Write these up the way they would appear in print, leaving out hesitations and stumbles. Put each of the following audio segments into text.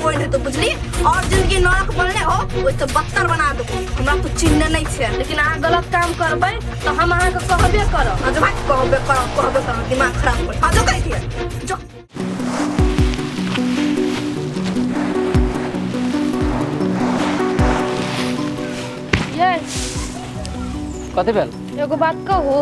कोई नहीं तो बुझली और जिंदगी नरक बनले हो ओइ से बदतर बना देबो। हमरा तो चिन्ह नहीं छे। लेकिन अहाँ गलत काम करबै तऽ हम अहाँके कहबे करब। हाँ जो भाई, कहबे करब कहबे करब, दिमाग खराब कर। हाँ जो कहि दिए जो। ये कथी भेल? एगो बात कहू?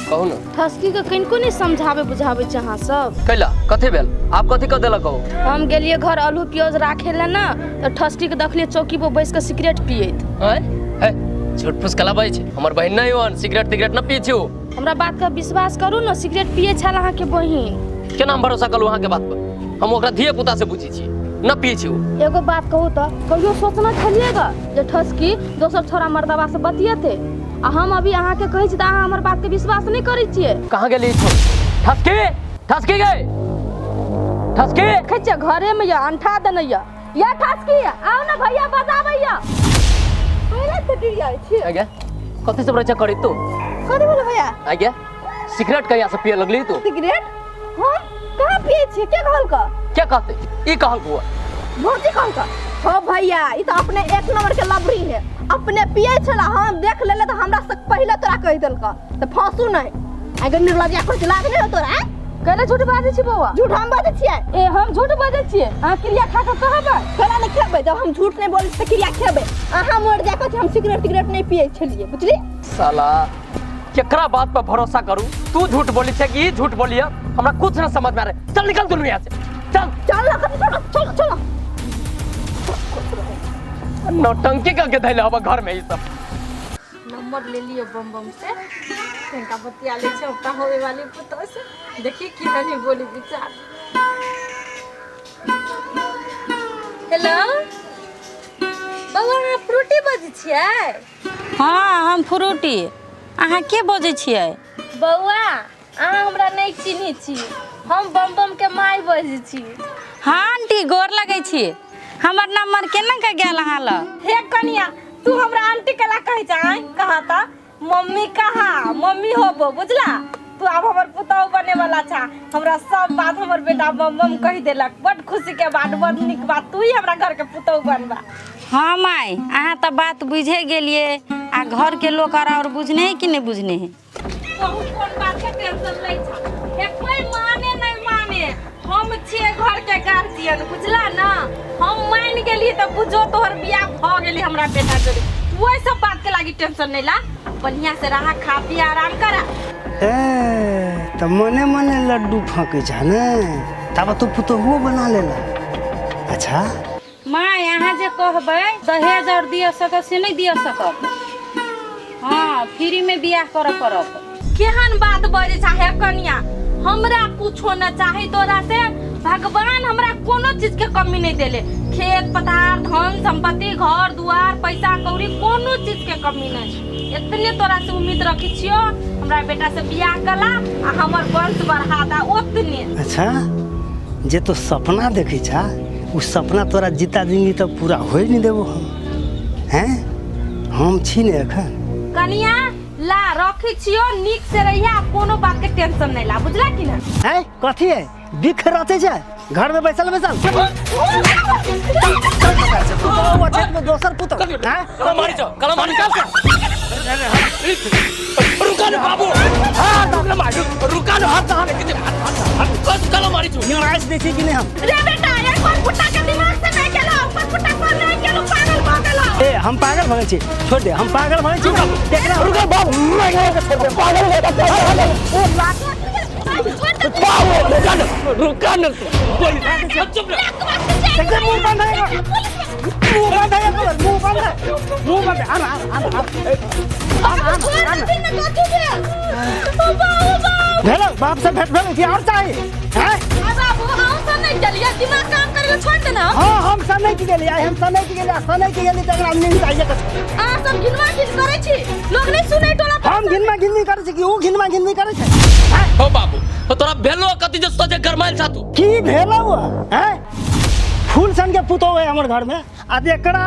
कहू ने। ठसकी के कनिको नहि समझाबै बुझाबै छै अहाँ सब। कैला कथी भेल? आप कथी कह देलक कहू? हम गेलियै घर आलू प्याज राखे लए ने तऽ ठसकी के देखलियै चौकी पर बैस के सिगरेट पियैत। आँय हे, झूठ फूस कला बाजै छै। हमर बहिन नहि ओहन सिगरेट तिगरेट न पियै छै ओ। हमरा बात के विश्वास करू ने, सिगरेट पियै छल अहाँके बहिन। केना हम भरोसा करू अहाँके बात पर? हम ओकरा धिये पुता से बुझै छियै, न पियै छै ओ। एगो बात कहू तऽ कहियो सोचने छलियै ग जे ठसकी दोसर छोरा मर्दबा से बतियेतै? आ हम अभी अहाँके कहै छी तऽ अहाँ हमर बात के विश्वास नहि करै छियै। कहाँ गेली छो ठसकी? ठसकी गई ठसकी? देखै छियै घरे में यऽ अंठा देने यऽ। या ठसकी आउ ने भैया बजाबै यऽ। पहिले तऽ डिरियाइ छी। आज्ञा कथी सब रचा करी तू? कथी बोले भैया? आज्ञा सिगरेट कहिया से पिए लगली तू? सिगरेट हम कहाँ पिए छियै? के कहलक? क्या कहते? ई कहल बुआ। भौजी कहलक? हो भैया, ई तऽ अपने एक नंबर के लबरी है, अपने पिए छला हम देख लेले तऽ हमरा से पहिले तोरा कहि देलक तऽ फंसू नहीं। आइ निर्लज्जा कुछ लाग नहीं हो तोरा? कैला झूठ बाजै छी बौआ? झूठ हम बाजै छियै? ए हम झूठ बाजै छियै? अहाँ क्रिया खा कऽ कहबै? कैला नहीं खेबै? जब हम झूठ नहीं बोलै तऽ क्रिया खेबै। अहाँ मर जा कऽ हम सिगरेट तिगरेट नहीं पिए छलियै, बुझली? साला केकरा बात पर भरोसा करू? तू झूठ बोली छै कि ई झूठ बोलिए? हमरा कुछ न समझ में आ रहा। चल निकल दुनू यहाँ से, चल चल ना, चलो चलो चलो। नौटंकी करके धैले हवा घर में ई सब। नंबर ले लियो बम बम से, तनका बतिया ले छै अपना होवे वाली पुतोह से, देखिए की नहीं बोली विचार। हेलो बौआ, अहाँ फ्रूटी बजै छियै? हाँ हम फ्रूटी। अहाँ के बजै छियै? बौआ अहाँ हमरा नहीं चिन्है छी, हम बम बम के माय बजै छी। हाँ आंटी गोर लगै छी। हमर नंबर केना के गेल अहाँ लग? हे कनिया तू हमरा आंटी केला कहै छै? आँय कहा त मम्मी कहा, मम्मी होबो बुझला? तू आब हमर पुतहु बने वाला छा। हमरा सब बात हमर बेटा बम बम कहि देलक, बड खुशी के बात, बड नीक बात, तू ही हमरा घर के पुतहु बनबा। हाँ माय अहाँ तऽ बात बुझे गेलियै, आ घर के लोक और बुझने है कि नहीं बुझने है? बहुत कोन बात के टेंशन लै छा, हे कोई माने नहीं माने, हम छियै घर के गार्जियन बुझला ना? हम मान गेली तऽ बुझो तोहर बियाह भ गेली हमरा बेटा जोड़े। तू ओहि सब बात के लागी टेंशन नहीं ला, बढ़िया से रहा, खा पी आराम करा। ए त मने मने लड्डू फाँकै छ ने, तब तू पुतोहुओ बना लेला। अच्छा माय अहाँ जे कहबै दहेज और दिया सकब से नहीं दिया सकब। हाँ फ्री में बियाह करऽ पड़त। केहन बात बजै छा हे कनिया, हमरा कुछो न चाही तोरा से। भगवान हमरा कोनो चीज के कमी नहीं देले, खेत पथार धन संपत्ति घर दुआर पैसा कौड़ी कोनो चीज के कमी नहीं। इतने तोरा से उम्मीद रखी छियो हमरा बेटा से बियाह कला आ हमर वंश बढ़ा दा ओतने। अच्छा जे तो सपना देखै छा उ सपना तोरा जीता जिंदगी तो पूरा होई नहीं देबो हम। हैं हम छी ने एखन। कनिया ला रखी छियो, नीक से रहिया, कोनो बात के टेंशन नहीं ला बुझला कि ना? हैं कथी है बिख रचे छै घर में बैसल बैसल? दोसर पुतोह कलम मारी छौ, कलम मारी छौ। रुका न बाबू, हां रुका न, हाथ हाथ कलम मारी छौ। निराश दै छै कि नहीं हम? रे बेटा एक बार फुट्टा के दिमाग से नहीं गेलो, ऊपर फुट्टा पर नहीं गेलो, पागल भ गेलो। ए हम पागल भगै छी, छोड़ दे, हम पागल भगै छी। देखना रुका बाबू, छोड़ दे, पागल हो गया। ओ लाख बाबू रुका न, रुका न, चुप रह। एकदम मुंह बंद है, मुंह बंद है, मुंह बंद है, मुंह बंद है। आना आना आना आना भेलो बाप से भेट भेलो कि और चाहिए? हैं बाबू हम सब नहीं गेलियै, दिमाग काम करे छोड़ देना। हां हम सब नहीं गेलियै, हम सब नहीं गेलियै, सब नहीं गेलियै त एकरा नींद चाहिए कछ। अहाँ सब घिनवा घिन करै छी, लोग नहीं सुनै टोला पर। हम घिनवा घिनवी करै छी कि ऊ घिनवा घिनवी करै छै? हो बाबू तोरा भेलो कथी जे सोचे गरमाइल छा तू? की भेलो हैं? फूल सन के पुतोह है हमर घर में, आ एकरा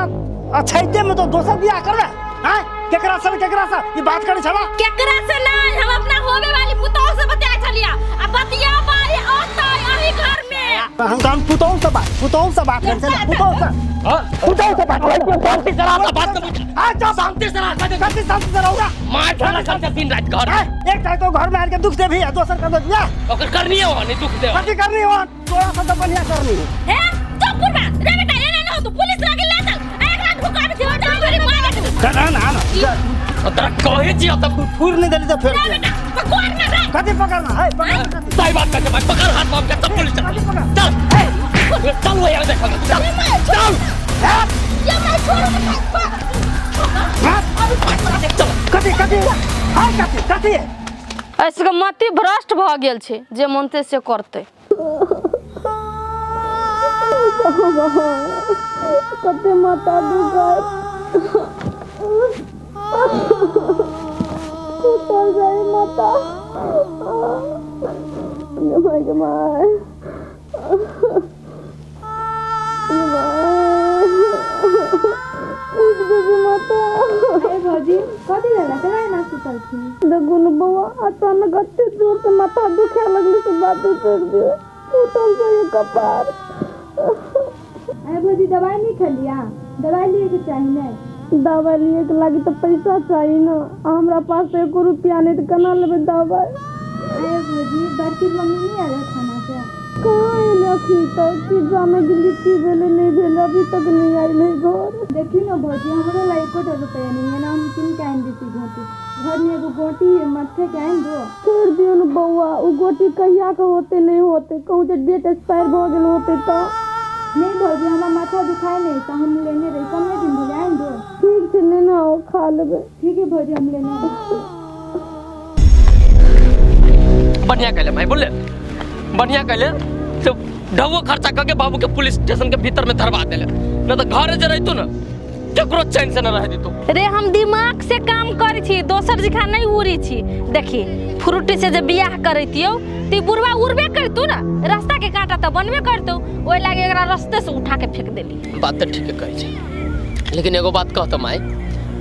अछैते में तो दोसर बियाह करबे? हैं केकरा से केकरा से ई बात करै छला? केकरा से नहीं, हम अपना होवे वाली पुतोह से बतिया छलिया, आ बतिया बारी औतै अही घर में। हम तो हम पुतोहू से बात, पुतोहू से बात करै छै, पुतोहू से। हां, पुतोहू से बात करै छै। शांति से रह, बात कर। आ जा, शांति से रह। कथी शांति से रहू? मार झगड़ा करते दिन रात घर। आय, एक टा तो घर में आके दुख देबही आ दोसर का बियाह। ओकर करनी हो नहीं दुख दे। कथी करनी हो? तोरा से तो बढ़िया करनी हो। हे चुप बुढ़वा रे बेटा, एना न हो तू पुलिस लागे ले चल, एकरा ढुका दे, चल मेरी मार दे। ना ना ना, तोरा कहै छी त फूर नहीं देली तो फेर रे बेटा पकड़ ना रे। कथी पकड़ना है? पकड़ कथी? सही बात कहै भाई, पकड़ हाथ बाप के, चल पुलिस चल। कथी पकड़? चल चल, वही आगे देखो, चल चल। ये मैं छोड़ू चल। कथी कथी है? कथी कथी है? ऐसे मति भ्रष्ट भऽ गेल छै, जे मनते से करतै। कते माता दुखाय सुतल जाए माता my गे my उठ जेबी माता। अरे भौजी, कथी भेल? केना एना सुतल छी? देखू ने बौआ, अचानक एते जोर से माथा दुखाय लगलै से बात छोड़ि दियौ, सुतल जाइए कपार। अरे भौजी, दवाई नहीं खेलिया? दवाई लिए के चाही ने। दवाई लिए के लागी तऽ पैसा चाही ने, आ हमरा पास तऽ एको रुपया नहि, तऽ केना लेबै दवाई? अरे भौजी, बड़की मम्मी नहीं आयल थाना से? कहाँ एलै अखनी तक? की जाने गेली की भेलै नहि भेलै, अभी तक नहि आयल है घर। देखियौ ने भौजी, हमरो ला एकोटा रुपया नहीं है ना, हम किन के आनि देती गोटी? घर में एगो गोटी है, मत्थे के आनि दो। छोड़ि दियौ ने बौआ, ओ गोटी कहिया के होते नहि होते, कहूँ जे डेट एक्सपायर भऽ गेल होते तऽ। नहीं भौजी, हमरा माथा दुखाए नहीं तऽ हम लेने रही, कमे दिन भेलै, आनि दो। ठीक छै, लेने आउ, खा लेबै। ठीक है भौजी, हम लेने आबै। बढ़िया कहले भाई, बोले बढ़िया कहले तो ढगो खर्चा करके बाबू के पुलिस स्टेशन के भीतर में धरवा देले, न तो घरे जे रहितो न केकरो चैन से न रह दितो। रे हम दिमाग से काम करै छी, दोसर जगह नहीं उड़ै छी। देखी फ्रूटी से जे बियाह करैतियौ त बुढ़वा उड़बे करतौ ना, रास्ता के कांटा त बनबे करतौ, ओहि लागे एकरा रास्ते से उठा के फेंक देली। बात तो ठीक कहै छै, लेकिन एगो बात कहत माई,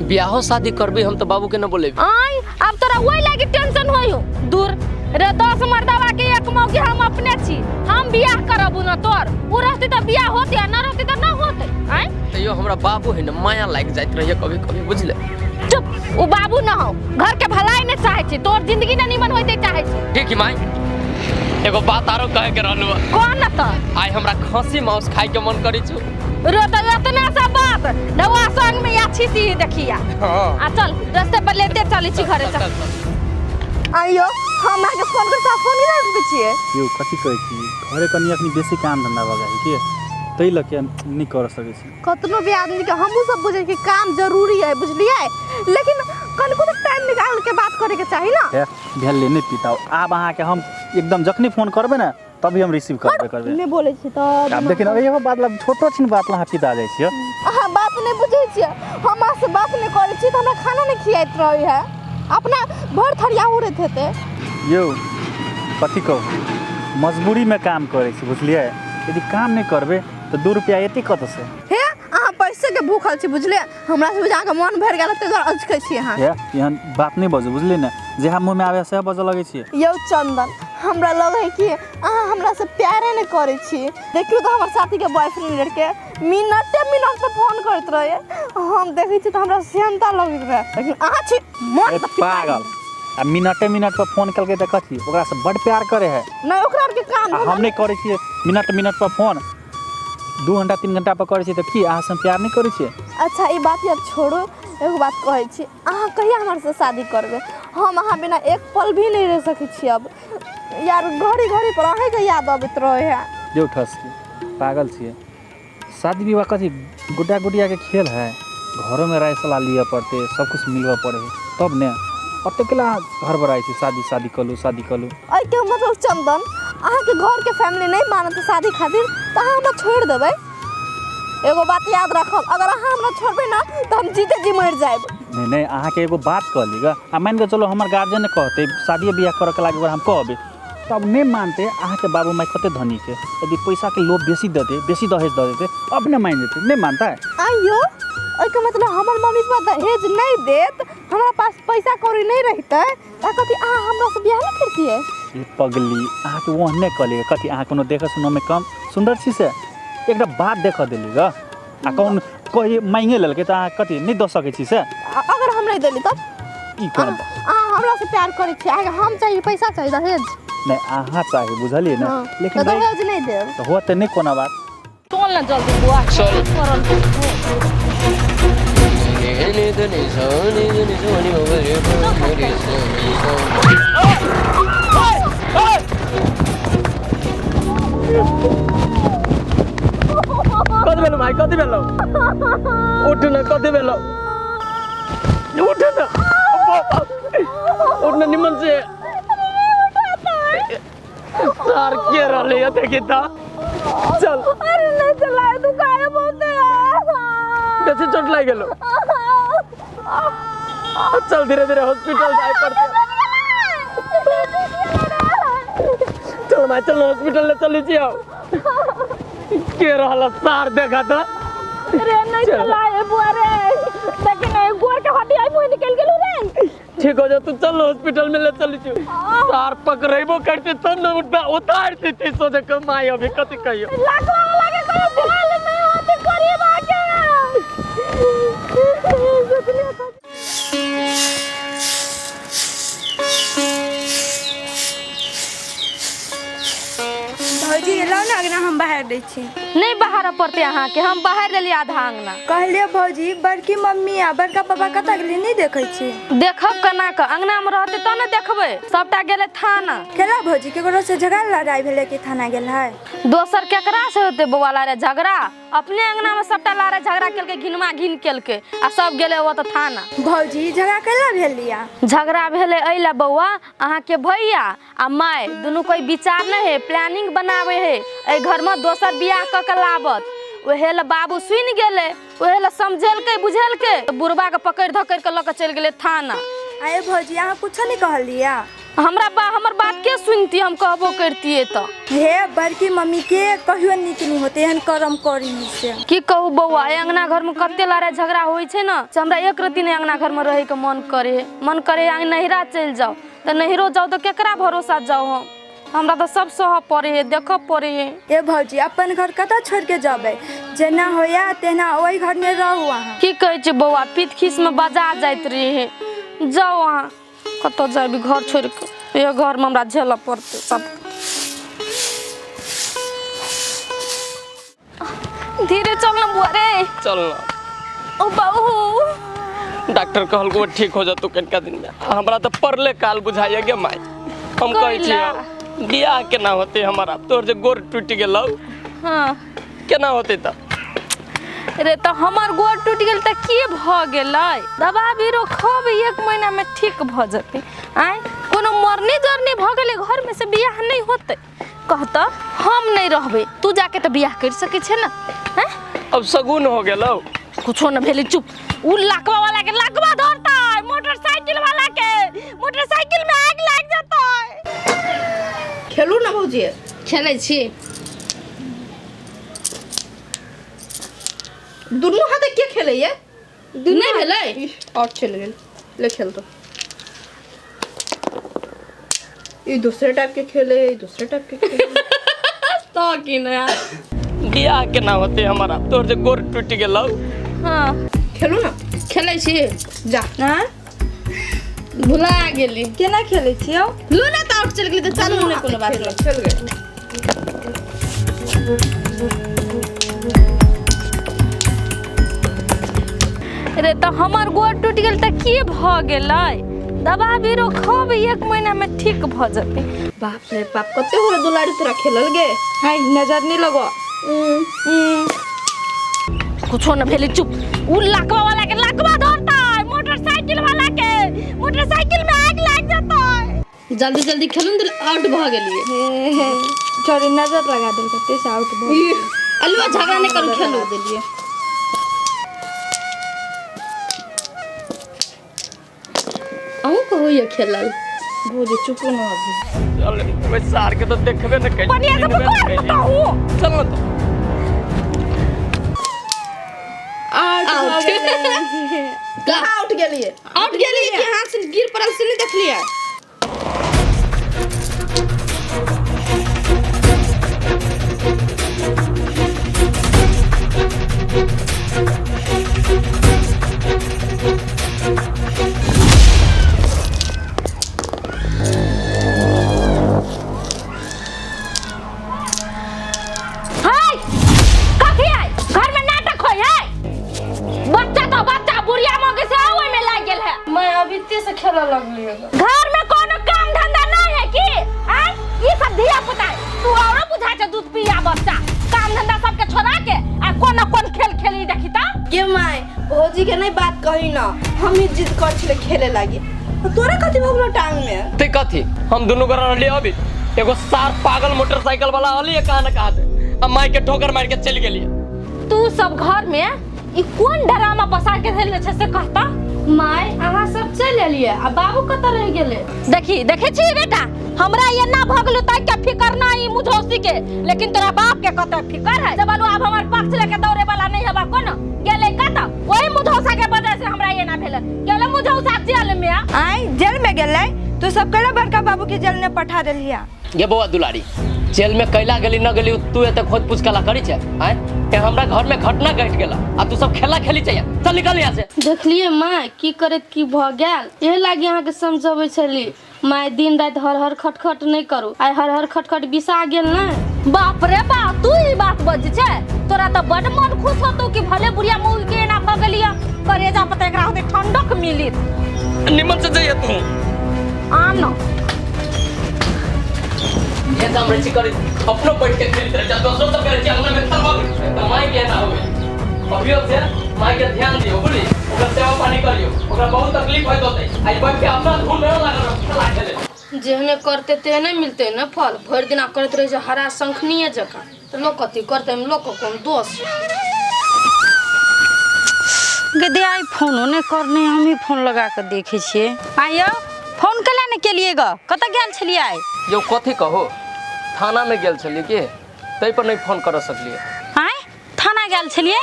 बियाहो शादी करबी हम तो बाबू के न बोलेबी। आय अब तोरा ओहि लागे टेंशन होइयो दूर रे, 10 मर्दवा के एक मौके हम अपने छी, हम बियाह करबू न तोर, उ रहती त बियाह होते आ न रहती त न होते। आय तैयो हमरा बाबू है न माया लाग जाइत रहिए कभी कभी, बुझले? चुप, उ बाबू न हो, घर के भलाई न चाहे छी, तोर जिंदगी न निमन होइते चाहे छी। ठीक है माई, एगो बात आरो कहे के रहलु। कौन न त? आइ हमरा खसी मांस खाइ के मन करै छु। रो त एतना सा बात नवा संग में या छी देखिया। हां आ चल रास्ते पर लेते चलै छी घरे चल। आइयो हम अहाँके फोन कर फोन नहि उठबै छियै। यौ कथी कहै छी, घरे कनि अखनी बेसी काम धंधा भऽ गेल की, ताहि लऽ के नहि कर सकै छी। कतनो भी आदमी के हमहूँ सब बुझै कि काम जरूरी है, बुझलियै, लेकिन कनिको तऽ टाइम निकाल के बात करे के चाही ना। हे भेल नहि पिताओ, आब अहाँके हम एकदम जखनी फोन करबै ने तभी हम रिसीव करबे करबै। नहि बोलै छी तऽ आब देखिन एहो बात ला छोटो छिन बात ला अहाँ पिता जाइ छियै। अहाँ बात नहि बुझै छियै, हम अहाँ से बात नहि करै छी तऽ हमरा खाना नहि खियाइत रहै है, अपना भर थरिया उड़ैत हेतै। यौ कथी कहू, मजबूरीमे काम करै छी बुझलियै, यदि काम नहि करबै तऽ 2 रुपया एतै कतऽसँ? हे अहाँ पैसे के भूखल छी बुझलियै, हमरा से अहाँके मन भरि गेल ताहि दुआरे अचकै छी अहाँ। हे एहन बात नहि बजू बुझलियै ने, जेहा मुँहमे आबै सएह बजऽ लगै छियै। यौ चंदन, हमरा लगै कि अहाँ हमरा से प्यारे नहि करै छी। देखियौ तऽ हमर साथीके बॉयफ्रेंड लड़के मिनटे मिनट पर फोन करैत रहै, हम देखै छी तऽ हमरा सेहनता लगैत रहै, लेकिन अहाँ छी मन पागल। आ मिनटे मिनट पर फोन केलकै तऽ कथी, ओकरासँ बड्ड प्यार करे है? नहि, ओकरा आरके काम हम नहि करै छियै मिनट मिनट पर फोन, 2 घंटा 3 घंटा पर करै छियै तऽ की अहाँ से प्यार नहि करै छियै? अच्छा ई बात यार छोड़ू, एगो बात कहै छी, अहाँ कहिया हमरा से शादी करबै? हम अहाँ बिना एक पल भी नहि रहि सकै छी अब यार, घड़ी घड़ी पर अहाँके याद अबैत रहै है। यौ ठसकी पागल छियै, शादी विवाह कथी गुड्डा गुडियाके खेल है? घरोमे राय सलाह लिअ पड़तै, सब कुछ मिलबऽ पड़ै है तब ने, ओतेक केला हड़बड़ाइ छी शादी शादी कलू शादी कलू। एहिके मतलब चंदन अहाँके घरके फैमिली नहि मानत शादी खातिर तऽ अहाँ हमरा छोड़ि देबै? एगो बात याद राखब, अगर अहाँ हमरा छोड़बै ना तऽ हम जीते जी मरि जायब। नहीं नहीं, अहाँके एगो बात कहली ग, आ मानि कऽ चलो हमर गार्जियन कहतै शादी बियाह करऽके लागि हम कहबै तब नहि मानतै। अहाँके बाबू माय कते धनी के, यदि पैसाके लोभ बेसी दऽ दे, बेसी दहेज दऽ देतै अपने मानि जेतै, नहि मानतै? आइयो एहिके मतलब हमर मम्मी पापा दहेज नहि देत, हमरा पास पैसा कौड़ी नहि रहितै तऽ कथी अहाँ हमरा से बियाह नहि करतियै? ये पगली अहाँके ओहने कहली कथी अहाँ कोनो देखऽ सुनऽमे कम सुन्दर छी से एकटा बात देखऽ देली ग आ कौन कोई मांगे लेलकै तऽ अहाँ कथी नहि दऽ सकै छी से अगर हम नहि देली तब ई कोन अहाँ हमरा से प्यार करै छी अहाँके हम चाहिए पैसा चाहिए दहेज नहि अहाँ चाही बुझलियै ने लेकिन तऽ दहेज नहि देब तऽ होत नहि कोनो बात चल ना जल्दी बुआ चल। कति भेलौ भाइ कति भेलौ उठ न कति भेलौ उठ न उठ न निमन से सार के रहले है देखी त चल अरे नहीं चलाए तू काहे बोलते बेसी चोट लागि गेलो चल धीरे धीरे हॉस्पिटल जाए पड़ते चल माई चल हॉस्पिटल ले चली छी आओ के रहल सार देखा त रे नहीं चल। चलाए बुआ रे लेकिन ए गोर के हड्डी आई मुंह निकल गेलो रे ठीक हो जा तू चल हॉस्पिटल में ले चली छी सार पकड़ेबो करते तब न उठा उतार देते सोचे के माई अभी कथी कहियो लाखवा वाला के कोई बोल नहीं होती गरीब आके सोचलिए तो भौजी लाउ ने अगना हम बाहर दै छी नहीं बाहर पड़ते अहाँके हम बाहर लेली आधा अंगना कहलियै भौजी बड़की मम्मी आ बड़का पापा कतऽ गेलै नहि देखै छी देखब केना कऽ अंगना में रहते तब ने देखबै सबटा गेलै थाना केला भौजी केकरो से झगड़ा लड़ाई भेलै कि थाना गेल है दोसर केकरा से होते बौआ लारे झगड़ा अपने अंगना में सबटा लारे झगड़ा केलकै घिनमा घिन केलकै आ सब गेलै ओतऽ थाना भौजी झगड़ा केला भेल लिया झगड़ा भेलै एहि लए बौआ अहाँके भैया आ माय दुनू कोई विचार नहि है प्लानिंग बनावे है एहि घरमे दोसर बियाह कऽ के लाबत ओहे लए बाबू सुनि गेलै ओहे लए समझेलकै बुझेलकै तऽ बुढ़बा के पकड़ि धकड़ि के लऽ के चलि गेलै थाना आये भौजी अहाँ कुछो नहीं कहलिया हमरा बा हमर बात के सुनती हम कहबो करतियै तऽ हे बड़की मम्मी के कहियो नीक नहीं होते एहन करम करी से की कहू बौआ एहि अंगना घरमे कते लड़ाइ झगड़ा होइ छै ने से हमरा एक रत्ती नहि अंगना घरमे रहैके मन करे है मन करे है नैहरा चलि जाउ तऽ नैहरो जाउ तऽ केकरा भरोसा जाउ हम हमरा तऽ सब सहऽ पड़े है देखऽ पड़े है ए भौजी अपन घर कतऽ छोड़ के जेबै जेना होया तेना ओहि घर में रहू अहाँ की कहै छै बौआ पीत खीसमे बजा जाइत रहे जाउ अहाँ कतऽ जाबी घर छोड़ि कऽ इहो घरमे हमरा झेलऽ पड़तै सब धीरे चल ना बुआ रे चल ना ओ बाबू डॉक्टर कहलको ठीक हो जतौ कनिका दिन में हमरा तऽ पड़ले काल बुझाइए गे माई हम कहै छियै बियाह केना होतै हमारा तोहर जे गोर टूटि गेलौ हाँ केना होतै तऽ रे तऽ हमर गोर टूटि गेल तऽ की भऽ गेलै दवा बीरो खब एक महीनामे ठीक भऽ जेतै आँय कोनो मरनी जरनी भऽ गेलै घरमे से बियाह नहि होतै कहतऽ हम नहि रहबै तू जाके तऽ बियाह करि सकै छै ने हैं अब सगुन हो गेलौ कुछो न भेलै चुप उ लकवा वाला के लकवा धरतै मोटरसाइकिल वाला के मोटरसाइकिल में आग लागि जेतै खेलू ना भौजी खेलै छी दुनू हाथे के खेलैया नहि भेलै और चलि गेल ले खेल तो ई दूसरे टाइप के खेले ई दूसरे टाइप के खेले तो की नया बियाह केना होतै हमारा तोहर जे गोर टूटि गेलौ हाँ खेलू ना खेलै छी जा आँ भुला गेली केना खेलै छियै लू ना तऽ आउट चलि गेली तऽ चलू नहि कोनो बात खेल खेल गए रे तऽ हमर गोर टूटि गेल तऽ की भऽ गेलै दवा बीरो खब एक महीनामे ठीक भऽ जेतै बाप रे बाप कते हो दुलारी तोरा खेलल गे हाय नजर नहीं लगो कुछो न भेलै चुप उ लकवा वाला के लकवा धरतै मोटरसाइकिल वाला के मोटरसाइकिल में आग लागि जेतै जल्दी जल्दी खेलू ने आउट भऽ गेलियै सॉरी नजर लगा देलकै ते से आउट भऽ गेल। अलुआ झगड़ा नहि करू खेलू देलिए अहूँ के होइए खेलल भौजी चुप ना अभी चल ओहि सार के तऽ देखबे न कैली बढ़िया से चिन्हबे न पकड़ कैली। बताहू चल ना तो आउट कहाँ आउट गेलिए आउट गेलियै कि हाथ से गिर पड़ल से नहि देखलियै खेलऽ लगलियै। घर में कोनो काम धंधा नहीं है की आय? ई सब धिया पुता है, तू औरो बुझा छै दूध पिया बच्चा, काम धंधा सबके छोड़ा के आ कोन कोन खेल खेली देखी ता। के माय भौजी के नहीं बात कही ना, हम ही जिद कर छले खेले लागी। तोरा कथी भऽ गेलो टांग में? ते कथी हम दुनू गोरा रहलियै अभी एगो सार पागल मोटरसाइकिल वाला अलिए कहाँ न कहाँ से आ माई के ठोकर मार के चलि गेलियै। तू सब घर में ई कोन ड्रामा बसा के धरले छै से कहता। माय अहाँ सब चलि एलियै आ बाबू कतऽ रहि गेलै? देखी देखै छी बेटा, हमरा एना भऽ गेलो तै के फिकर नहीं मुझौसी के, लेकिन तोरा बाप के कतऽ फिकर है। जब आब हमर पक्ष लेके दौड़े वाला नहीं हबा कोनो गेलै कतऽ, वही मुझौसा के वजह से हमरा एना भेल, गेलै मुझौसा जेल में। आय जेल में गेलै? तू सब कैला बड़का बाबू के जेल में पठा देलिया? गे बौआ दुलारी, जेल में कैला गेली न गेली तू एते खोज पूछ कला करी छै? आय के हमरा घर में घटना घटि गेला आ तू सब खेला खेली चाहिए, चल निकल यहाँ से। देखलियै माय की करैत की भऽ गेल, एहि लागी अहाँके समझबै छली माय दिन राति हर हर खटखट नहि करू, आइ हर हर खटखट बिसा गेल ने। बाप रे बाप, तू ई बात बजै छै? तोरा तऽ बड मन खुश होतौ कि भले बुढ़िया मौगी के एना भऽ गेलियै, करेजा पर तऽ एकरा होतै ठंडक मिलित। निमन से जाइए तू। आन न ये काम रची करी अपनो बैठ के खेलते रह जा, दोसरो सब करे छी अंगना में खेलबा त माई के ना होवे। अभियो से माई के ध्यान दियो बुझली, ओकरा सेवा पानी करियो, ओकरा बहुत तकलीफ होइत होतै। आई बैठ के अपना धुन में लागल रह खेला खेले। जेहने करते तेहने मिलते ने फल, भरि दिना करैत रहै छै हरा शंखनीये जकाँ, तऽ लोक कथी करतै, लोक के कोन दोष। गदे आई फोनो नहि करने, हम ही फोन लगा के देखै छियै। आइयो फोन केला ने केलियै ग, कतऽ गेल छलियै आइ? यौ कथी कहो, थाना में गेल छलियै की तै पर नहीं फोन कर सकलियै। आय थाना गेल छलियै?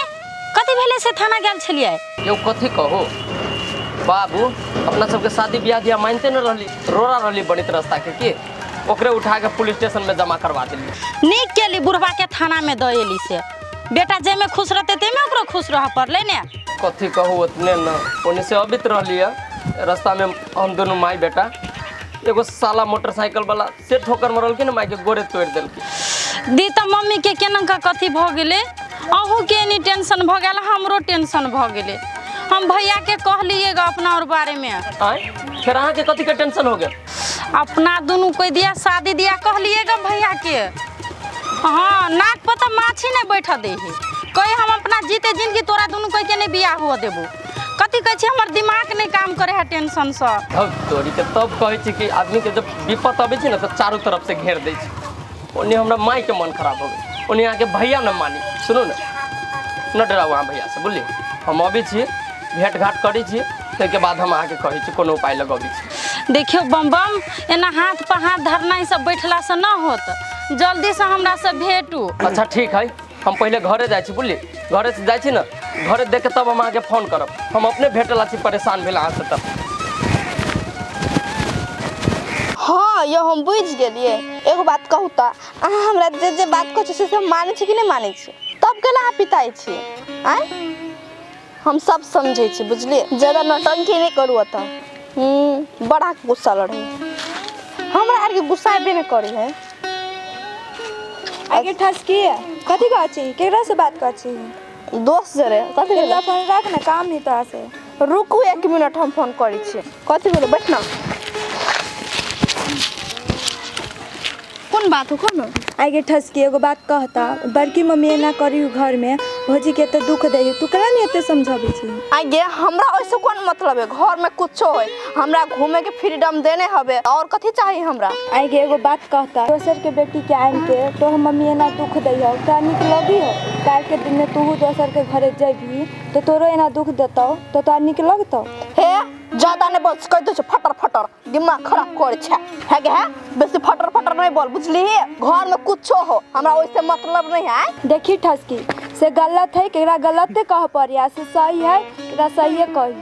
कथी भेलै से थाना गेल छलियै? यौ कथी कहो बाबू, अपना सबके शादी ब्याह दिया मानते न रहली, रोड़ा रहली बनित रास्ता के की ओकरे उठा के पुलिस स्टेशन में जमा करवा देलियै। नीक केली बुढ़वा के थाना में दऽ एली से, बेटा जाहिमे खुश रहतै ताहिमे ओकरो खुश रहऽ पड़लै ने। कथी कहू उतने न ओने से अबित रहली है, रास्ता में हम दोनों माई बेटा एगो साला मोटरसाइकिल वाला से ठोकर मरलकै ने, माई के गोरे तोड़ि देलकै। दी तऽ मम्मी के केना का कथी भऽ गेलै, अहूँ के एनी टेंशन भऽ गेल, हमरो टेंशन भऽ गेलै। हम भैया के कहलियै ग अपना और बारे में। आय फेर अहाँ के कथी के टेंशन हो गेल? अपना दुनू कोई दिया शादी दिया कहलियै ग भैया के, हाँ नाक पर तऽ माछी नहीं बैठ दे है, कही हम अपना जीते जिंदगी तोरा दुनू कोई के नहीं बियाह हुआ देबो। कथी कहै छी हमर दिमाग नहीं काम करे है टेंशन से। तब तोरी के तब कहै छी कि आदमी के जब विपत अबै छै ने तऽ चारू तरफ से घेर दै छै। ओने हमरा माई के मन खराब हो गेल, ओने अहाँके भैया न मानी। सुनू ने न डराउ अहाँ भैया से बुझलियै, हम अबै छी भेंट घाट करै छी ताहिके बाद हम अहाँके कहै छी कोनो उपाय लगबै छी। देखियौ बम बम एना हाथ पर हाथ धरना ई सब बैठला से न होत, जल्दी से हमरा से भेटू। अच्छा ठीक है, हम पहले घरे जाइ छी बुझलियै, घरे से जाइ छी ने घरे देख के तब हम अहाँके फोन करब, हम अपने भेटला छी परेशान भेल अहाँ से तब। हाँ यो हम बुझि गेलियै। एगो बात कहू तऽ अहाँ हमरा जे जे बात कहै छी से सब मानै छी कि नहि मानै छी? तब केला अहाँ पिताइ छी? आँय हम सब समझै छी बुझलियै, ज्यादा नौटंकी नहि करू ओतऽ। बड़ा गुस्सा लड़ै हमरा आरके, गुस्सा एबे नहि करै है। आगे ठसकी है कथी कहै छी? केकरा से बात करै छी? दोस्त जरे कथी भेलै? फोन राख ने, काम नहीं तोरा से। रुकू एक मिनट हम फोन करै छी। कथी भेलै? बैठ ना। कोन बात हो कोन? आगे ठसकी एगो बात कहता, बड़की मम्मी एना करी घर में भौजी के एते दुख दै, तू केना नहीं एते समझाबै छी? आगे हमरा ओइसे कोन मतलब है, घर में कुछो होय हमरा घूमे के फ्रीडम देने हवे, और कथी चाहिए हमरा? आगे एगो बात कहता, दोसर के बेटी के आन के तो हम मम्मी एना दुख दै हो, तोरा नीक लगी हो? काल्हि के दिन में तू दोसर के घरे जैबी तो तोरो एना दुख देतौ तो तोरा नीक लगतौ? हे ज्यादा नहीं बोल, कह दे फटर फटर दिमाग खराब करे छै है के है, बेसी फटर फटर नहीं बोल बुझली। घर में कुछो हो हमरा ओइसे मतलब नहीं है। देखी ठसकी से गलत है केकरा गलत कह पड़िया, से सही है केकरा सही कही।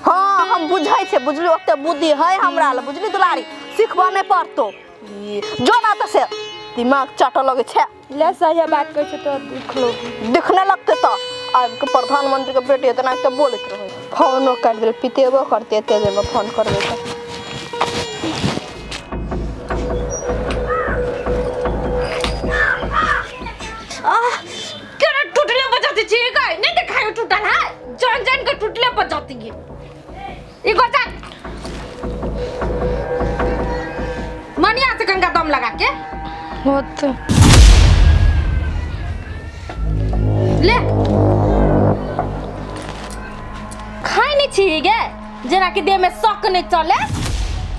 हाँ हम बुझै छै बुझली, ओते बुद्धि है हमरा ल बुझली दुलारी, सिखबा नहीं पड़तो जो ना तो से दिमाग चाटऽ लगै छै। ले सही बात कहै छै तो दुख लोग दिखने लगते तो आब के प्रधानमंत्री के बेटी इतना तो बोलत रहे, फोनो कर दे पितेबो करते एते देर में फोन करबे त। आह केना टूटले बजाती छी गई, नहीं देखायो टूटल है, जान जान के टूटले बजाती है। ई गोचा मनिया से कनका दम लगा के होते। ले खाइ नहीं छी गे, जेना कि देह में शक नहीं चले,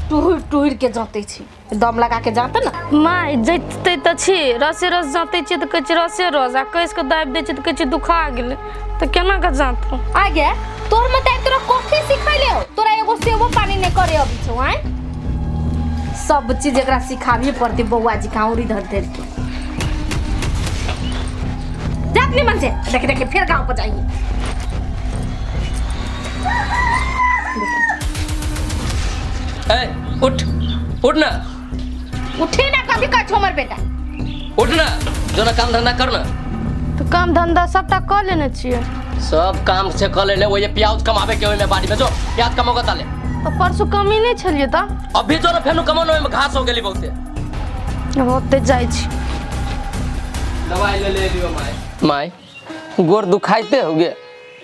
टुहुर टुहुर के जाते छी, दम लगा के जाते ना। माय जैते तऽ छी, रसे रस जाते छी तऽ कहै छी रसे रस, आ कसि कऽ दाबि दै छी तऽ कहै छी दुखा गेलै, तऽ केना कऽ जातौ? आगे तोर मते तोरा कथी सिखैले हो? तोरा एगो सेवो पानी नहीं करे अभी छौ। आय सब चीज एकरा सिखाबिए पड़ते बौआ जी का औरी धर धर के जात नहीं मन से। देखे देखे फिर गांव पर जाइए। ए उठ उठ ना, उठी ना कभी कछ हमर बेटा, उठ ना, जो ना काम धंधा कर ना। तो काम धंधा सबटा कऽ लेने छियै। सब काम से कऽ ले, वही प्याज कमावे के ओहिमे बाड़ी में जो प्याज कमाओ ताले। तो परसों कमी नहीं छलियै तऽ अभी जो ना फेनु कमानो ओहिमे घास हो गेली बहुते। होते जाइ छी। दवाई ले ले लियो माय। माय गोर दुखाइते हो गे।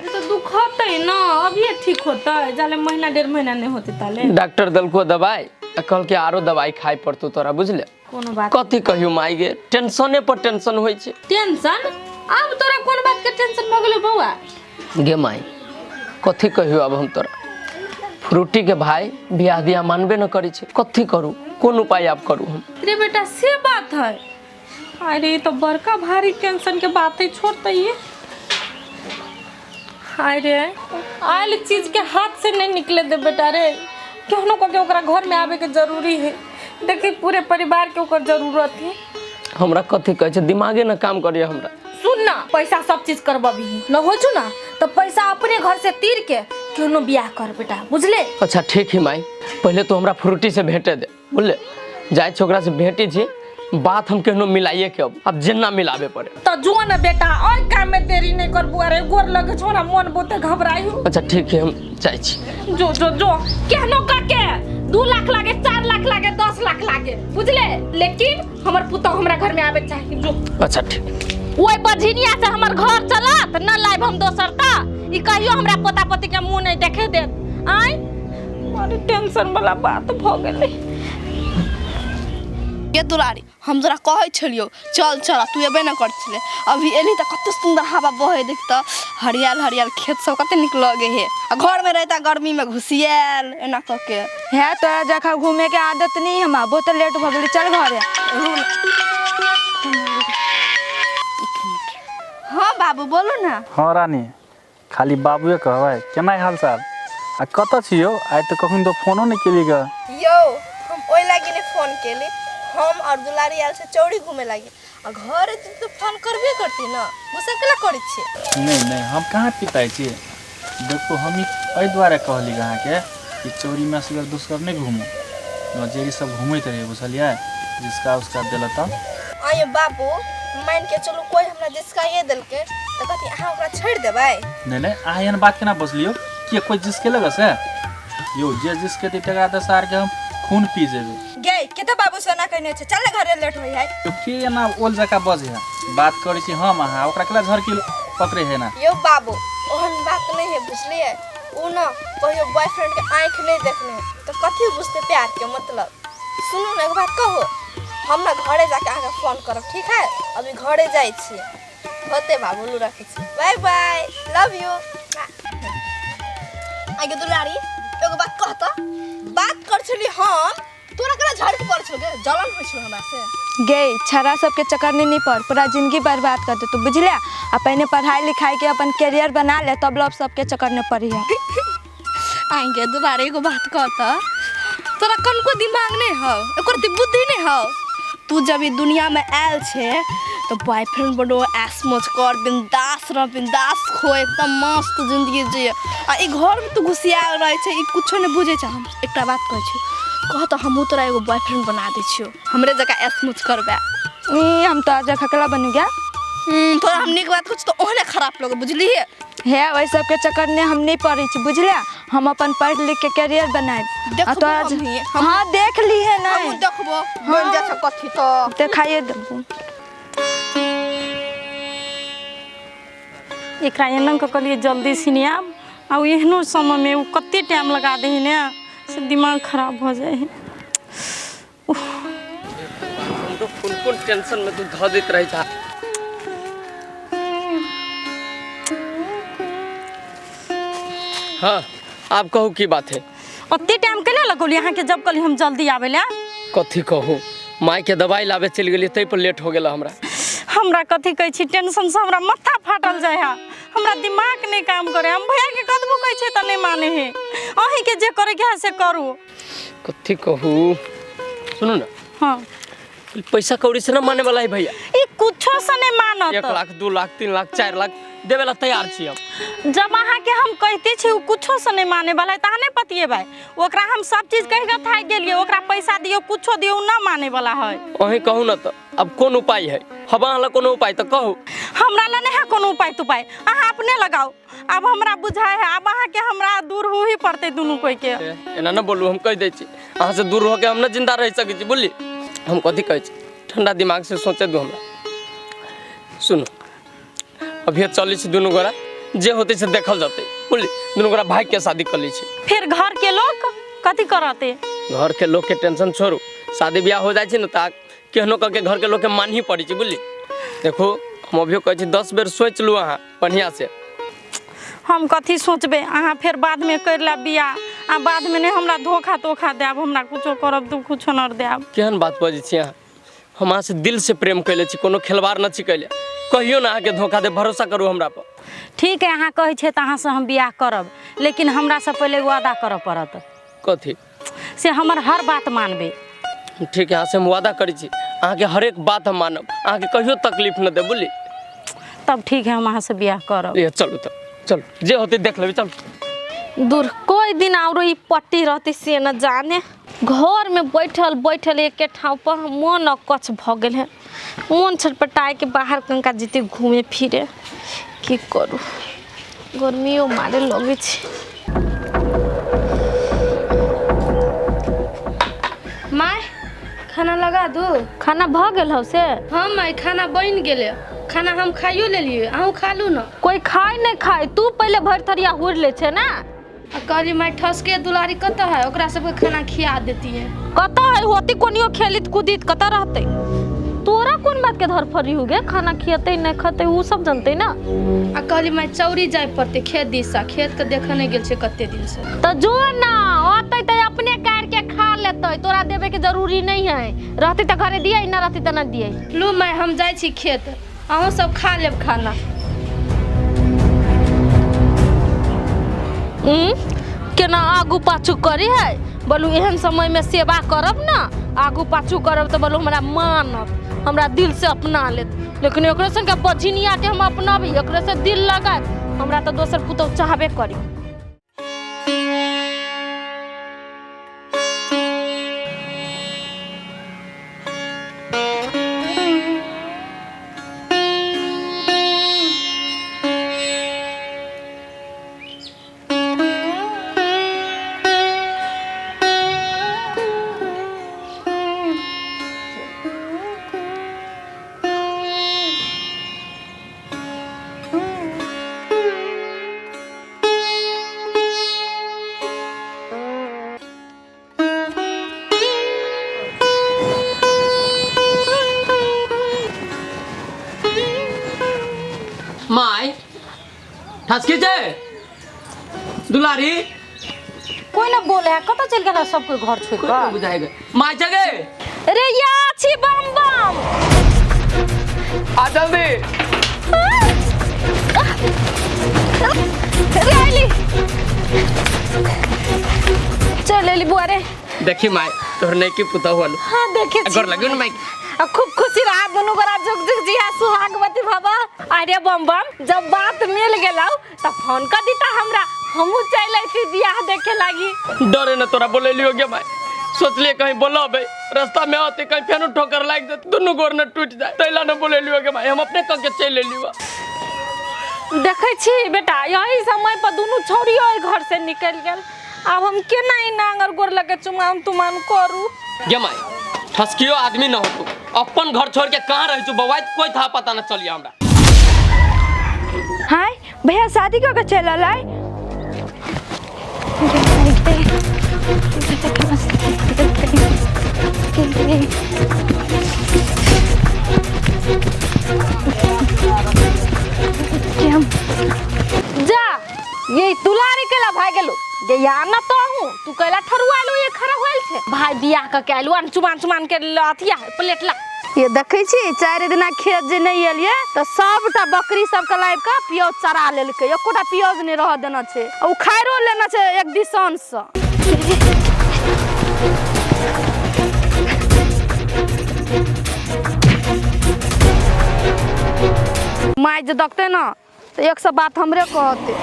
तो दुखतै ना, अभी ठीक होतै, जाले महीना डेढ़ महीना नहीं होते ताले। डॉक्टर दलको दवाई आ कहलके आरो दवाई खाइ पड़तौ तोरा, बुझले? कोनो बात कथी कहियो माय गे, टेंशने पर टेंशन होइ छै। टेंशन? अब तोरा कोन बात के टेंशन भ गेलो बौआ? गे माय कथी कहियो अब हम तोरा, फ्रूटी के भाई बियाह दिया मानबे न करै छै, कथी करू, कोन उपाय आब करू हम? रे बेटा से बात है। अरे तो बड़का भारी टेंशन के बात है, छोड़ते ही। अरे आयल चीज के हाथ से नहीं निकले दे बेटा रे, केहनो को के ओकरा घर में आवे के जरूरी है। देखी पूरे परिवार के ओकर जरूरत है। हमरा कथी कहै छै, दिमागे न काम करिए हमरा। सुन ना, पैसा सब चीज करबही न हो छु ना तो पैसा अपने घर से तीर के केहनो बियाह कर बेटा, बुझले? अच्छा ठीक है माई, पहले तो हमरा फ्रूटी से भेटे दे, बुझले? जाइ छी ओकरा से भेटे छी, बात हम केहनो मिलाइए के अब जेना मिलावे पड़े। तो जो ना बेटा और काम में देरी नहीं कर बुआ रे, गोर लगे छो ना मन बहुते घबराई हो। अच्छा ठीक है हम जाइ छी। जो जो जो केहनो करके 2 लाख लागे, 4 लाख लागे, 10 लाख लागे, बुझले? लेकिन हमर पुतोह हमरा घर में आवे चाहिए। जो अच्छा ठीक। ओई बझिनिया से हमर घर चलत न लाइब हम दोसर ता, ई कहियो हमरा पोता पोती के मुंह नहीं देखे देत। आय बड़ी टेंशन वाला बात भ गेलै। ये दुलारी हम जरा कहै छलियो चल चल, तू एबे न कर छले, अभी एली त कते सुंदर हवा बहे, देख त हरियाल हरियाल खेत सब कते निक लगे हे, आ घर में रहता गर्मी में घुसियाल एना क के। है तोरा जखा घूमे के आदत नहीं हम, बहुत लेट भ गेली, चल घरे। हाँ बाबू बोलू ना। हाँ रानी, खाली बाबूए कहबै, केना हाल चाल आ कतऽ छी यौ? आइ तऽ कखन तो फोनो नहीं केली ग। यौ हम ओहि लागि ने फोन केली, हम और दुलारी आयल से चौड़ी घूमे लागी, आ घर तो फोन करबे करती ना, गुस्सा केला करै छी? नहीं नहीं हम कहाँ पिताइ छी, देखो हम एहि दुआरे कहली अहाँके कि चौड़ी में असगर दोसगर नहीं घूमू, नजेरी सब घूमैत रहे, बुझलियै? जिसका उसका देल तऽ। आइयो बाबू मान के चलू कोई हमरा जिसका ये देलके तऽ कथी अहाँ ओकरा छोड़ि देबै? नहीं नहीं अहाँ एहन बात केना बजलियौ कि कोई जिसके लगे से? यौ जे जिसके दी तकरा तऽ सार के हम खून पी जेबै। गे केते बाबू सोना कहने छै, चल घरे लेट होई है। तो के एना ओल जका बजे है, बात करै छी हम अहाँ, ओकरा केला झरकी पकड़े है ना? यौ बाबू ओहन बात नहीं है, बुझलियै? उ ना कहियो बॉयफ्रेंड के आँख नहीं देखने तो कथी बुझते प्यार के मतलब। सुनू ना एगो बात कहो, हम ना घरे जाके अहाँके फोन करब, ठीक है? अभी घरे जाइ छी। होते बाबू लू रखै छी, बाय बाय, लव you. आगे दुलारी एगो बात कहता, बात कर छली हम तोरा केना झड़क पड़ छल गे, जलन होइ छल हमरा से। गे छड़ा सबके चक्कर में नहीं पड़, पूरा जिंदगी बर्बाद कर दे तू, बुझले? आ पहले पढ़ाई लिखाई के अपन कैरियर बना ले तब लोग सबके चक्कर में पड़ी है। आगे दुलारी एगो बात कहता, तोरा कनको दिमाग नहीं हौ, एकर बुद्धि नहीं हौ, तू जब ई दुनिया में आयल छे तो बॉयफ्रेंड बनो, ऐश मौज कर, बिंदास रह, बिंदास खो, एकदम मस्त जिंदगी जिए। आ ई घर में तू घुसियाल रहे छे, ई कुछो नहीं बुझे छे। हम एकटा बात कहै छी, कह तो हमहूँ तोरा एगो बॉयफ्रेंड बना दै छियौ, हमरे जकाँ ऐश मौज करबै। ई हम तो जखकला बन गया। तोरा हम नीक बात कुछ तो ओहने खराब लगे, बुझलिए? है वही सब के चक्कर में हम नहीं पड़े छी, बुझलिए? हम अपन पढ़ लिख के कैरियर बनाए। देखबो। हाँ देख ली है ना, हम देखबो बन जा छ कथी तो देखाइए देबो। एकरा एना कऽ कहलिए जल्दी सिनियाब, आ एहनो समय में ओ कते टाइम लगा दे ने, से दिमाग खराब भऽ जाइ है। हमरो कोन कोन टेंशन में तू धऽ दैत रहै छा। हाँ आब कहू की बात है। ओते टाइम केना लगौली अहाँके जब कहली हम जल्दी आबै लए? कथी कहू, माय के दवाई लाबे चलि गेलियै ताहि पर लेट हो गेल हमरा। हमरा कथी कहै छी, टेंशन से हमरा माथा फाटल जाइ है, हमरा दिमाग नहि काम करे। हम भैया के कतबो कहै छै तऽ नहि माने है। अहींके जे करे के है से करू। कथी कहू, सुनू ना। हाँ पैसा कौड़ी से ना माने वाला है भैया, ई कुछो से नहीं मानत। 1 लाख 2 लाख 3 लाख 4 लाख देवे ला तैयार छी हम। जब अहाँ के हम कहते छी उ कुछो से नहीं माने वाला है त अहाँ नहीं पतिएबै। ओकरा हम सब चीज कहि के थाकि गेलियै, ओकरा पैसा दियौ कुछो दियौ न माने वाला है। अहीं कहू ना त अब कोन उपाय है? हम अहाँ ला कोनो उपाय त कहू। हमरा ला नहीं है कोनो उपाय तुपाय, अहाँ अपने लगाओ। अब हमरा बुझाय है अब अहाँ के हमरा दूर हो ही पड़ते दुनू कोई के। एना न बोलू, हम कहि दै छी अहाँ से दूर होके हम न जिंदा रह सकै छी। बोली हम कथी कहै छी, ठंडा दिमाग से सोचे दू हमरा। सुनू अभी चलै छी दुनू गोरा, जे होते से देखल जतै। बोली दुनू गोरा भाई के शादी कर लै छी। फिर घर के लोग कथी करते? घर के लोग के टेंशन छोड़ू, शादी ब्याह हो जाइ छै न त केहनो कह के घर के लोग के मानही पड़ै छै। बुझली देखो हम अभियो कहै छी 10 बेर सोचि लू अहाँ बढ़िया से। हम कथी सोचबै, अहाँ फेर बादमे कर लेब बियाह आ बादमे नहि हमरा धोखा तोखा देब, हमरा कुछो करब तऽ कुछो न देब। केहन बात बजै छी अहाँ? हम अहाँ से दिल से प्रेम कैले छी, कोनो खेलवाड़ न छी कैले। कहियो ना अहाँके धोखा दे, भरोसा करू हमरा पर। ठीक है, अहाँ कहै छियै तऽ अहाँसँ हम बियाह करब, लेकिन हमरासँ पहिले वादा करऽ पड़त। कथी? से हमर हर बात मानबै। ठीक है, अहाँ से हम वादा करै छी अहाँके हरेक बात हम मानब, अहाँके कहियो तकलीफ न देब। बुझली? तब ठीक है, हम अहाँसँ बियाह करब। ये चलू तब, चलू जे होतै देख लेबै, चलू। दूर कोई दिन आरो ई पट्टी रहती से न जाने। घर में बैठल बैठल एके ठाव पर मन अकछ भ गेल है, मन छटपटाए के बाहर कंका जीते घूमे फिरे। की करू, गर्मियों मारे लगे छै। माय खाना लगा दू। खाना भ गेल हौ से? हाँ माय खाना बनि गेलै, खाना हम खाइयो लेलियै, अहूँ खा लू ना। कोई खाय नहीं खाय, तू पहले भरि थरिया हुर ले छे ना। आ कहली माय ठसके दुलारी कतऽ है, ओकरा सबके खाना खिया देती है। कतऽ है होती कोनियो खेलित कूदित कतऽ रहते? तोरा कोन बात के धरफरी हो गे, खाना खियते नहीं खते उ सब जनते ना। आ कहली माय चौरी जाय पड़ते खेत दिसा, खेत के देखे नहीं गेल छै कते दिन से। त जो ना अतै त अपने काट के खा लेतै, तोरा देबे के जरूरी नहीं है। रहते त घरे दियै, ना रहते त ना दियै। लू माय हम जाइ छी खेत, अहूँ सब खा लेब खाना। केना आगू पाछू करी है? बोलू एहन समय में सेवा करब ना, आगू पाछू करब तो बोलू हमरा मानत, हमरा दिल से अपना लेत। लेकिन एकरे सन के बझिनिया के हम अपनाबी, एकरे से दिल लगाए, हमरा तो दोसर पुतहु चाहबे करी। माय ठसकी छै दुलारी, कोई ना बोले है, कतऽ चलि गेल सब कोई घर छोड़ि कोई ना कऽ? बुझाय गे। माय जगे रे या छी बम बम, आ जल्दी। रे आइली, चल एली बुआ रे। देखी माय तोहर नैकी पुतहु होल। हाँ देखे छी। गोर लगियो न माय। आ खूब खुशी रहा दुनू गोरा, झुक झुक जिया सुहागवती भवा। अरे बम बम जब बात मिल गेलौ त फोन कर दीता हमरा, हमहू चल अइती बियाह देखे लागी। डरे न तोरा बोलेलियो गे माय, सोचलिए कहीं बोलबे रास्ता में आते कहीं फेनो ठोकर लाग जात, दुनू गोर न टूट जाए, तैला न बोलेलियो गे माय, हम अपने कह के चल एलियो। देखै छी बेटा, यही समय पर दुनू छौड़ियो एहि घर से निकलि गेल। आब हम केना ई नांगर गोर लगे चुमान तुमान करू? गे माय ठसकियो आदमी न होतू, अपन घर छोड़ के कहाँ रह छु बौआ, कोई था पता न चलिया हमरा। हाय भैया शादी कऽ के चलल आय। गे या न तो हूँ तू कैला ठरुआलो ये खड़ा होल छे भाई बियाह क के आइलो अन चुमान चुमान के अथिया प्लेट ला। ये देखै छी 4 दिना खेत जे नहीं एलियै तऽ सबटा बकरी सबके लाबि कऽ पियौज चरा लेलकै, एकोटा पियौज नहि रहऽ देना छै, आ उखाड़ियो लेना छै एक दिसन सँ। माय जे देखतै ने तऽ एक सए बात हमरे कहतै,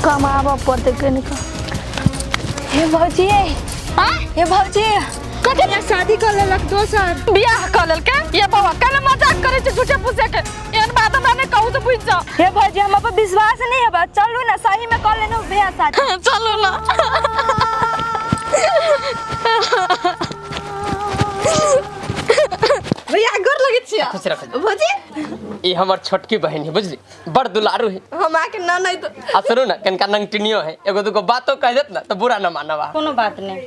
कमाबऽ पड़तै कनिक। हे भौजी, हे भौजी, कथी शादी कर लेलक दोसर बियाह कर लेलकै? ये बाबा केना मजाक करै छै झूठे फूसे के, एहन बात हमरा नहि कहू से बुझि जाओ। हे भौजी हमरा पर विश्वास नहीं है, चलू ना सही में कर लेनु बियाह शादी। चलू ना। भैया गोर लगै छियै। खुश रख। भौजी ई हमर छोटकी बहन है बुझली, बड़ दुलारू है। हम आके ना नहीं तो आ सुनू ना कनका नंगटिनियो है, एगो दूगो बातो कह देत ना तो बुरा ना मानवा। कोनो बात नहीं।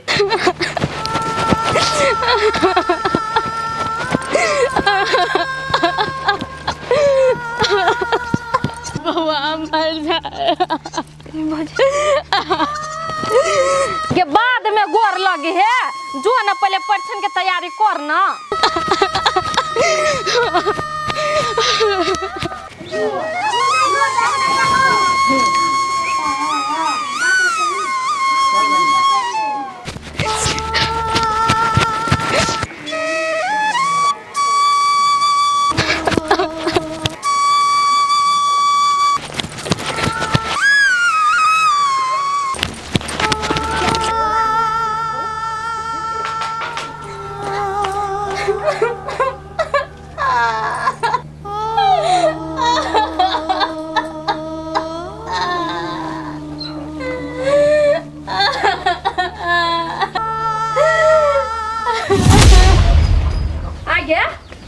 बउआ मर जाए के बाद में गोर लगे है, जो ना पहले परीक्षण के तैयारी कर ना।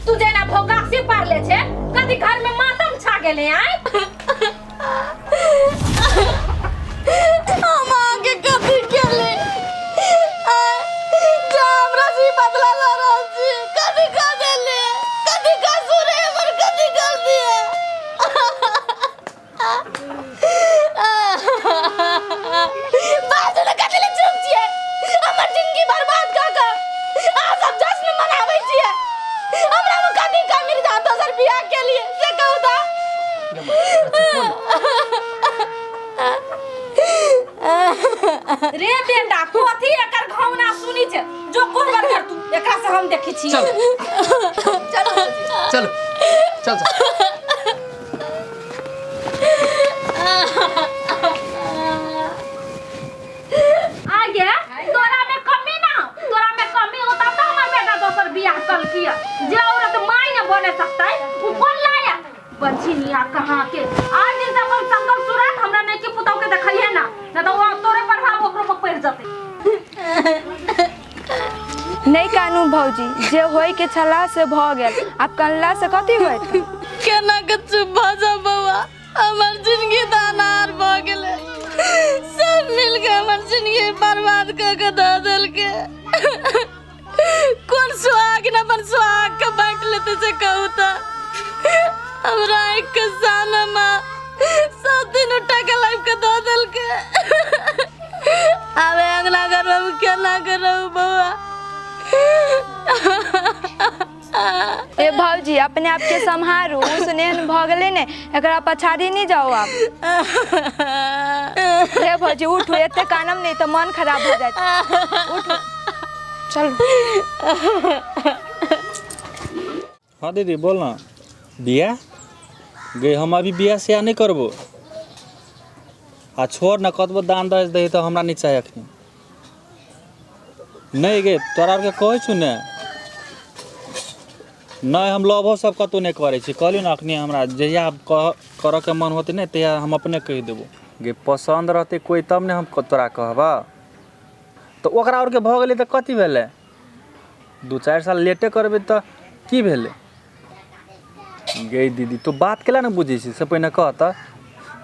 तू जेना भोगासी पार ले छे, कदी घर में मातम छा गेले आय। हम आगे कथी केले जा हमरा से बदला ल रहल छी, कथी कर देले, कथी कसूर है हमर, कथी कर दिए। बाजू ने कथी ले चुप छियै, हमर जिंदगी बर्बाद क क अहाँ सब जश्न मनाबै छियै। हमरा में कथी कमी रह दोसर बियाह के लिए से कहू त। रे बेटा कथी एकर घौना सुनी छे, जो कोहबर कर तू एकरा से हम देखी छी। चल चलो चल चल। आगे तोरा में कमी ना, तोरा में कमी होता तो हमर बेटा दोसर बियाह कलकिया। जे औरत माय न बने सकता है उ कोन लायक बंझिनिया कहाँ के। आज दिन से अपन संकल्प सुरात हमरा नहीं के पुतौ के देखलिए ना, ना तो वो तोरे प्रभाव ओकरो पर पड़ जते। नहीं कानू भौजी, जे होय के छला से भ गेल, आब कनला से कथी होयत? केना के चुप भ जा बउआ, हमर जिंदगी त अनार भ गेलै, सब मिल के हमर जिंदगी बर्बाद क के द देलके। कोन सुहाग न अपन सुहाग के बांट लेते से कहू त। हमरा एक के सानमा 7 दिन उठा के लाइफ के द देलके। आबे अंगना करब केना करब बउआ। ए भौजी अपने आप के सम्हारू, सुनेहन भ गेलै ने, एकरा पछाड़ी नहीं जाओ आप। हे भौजी उठू, एते कानम नहीं तो मन खराब हो जाए। उठू चल। हाँ दीदी बोल ना। बियाह गे हम अभी बियाह से नहीं करबो, आ छोड़ ना कतबो दान दहेज दही तो हमरा नहीं चाही अखनी। नहीं गे तोरा आरके कहै छु ने, नहीं हम लभो सब कतौ नहीं करै छी, कहलियौ ने अखनी हमरा जहिया करऽ के मन होतै ने तहिया हम अपने कहि देबो। गे पसन्द रहतै कोइ तब ने हम तोरा कहबऽ। तऽ ओकरा आरके भऽ गेलै तऽ कथी भेलै, 2-4 साल लेटे करबै तऽ की भेलै? गे दीदी तू बात केला ने बुझै छी से पहिने कह तऽ।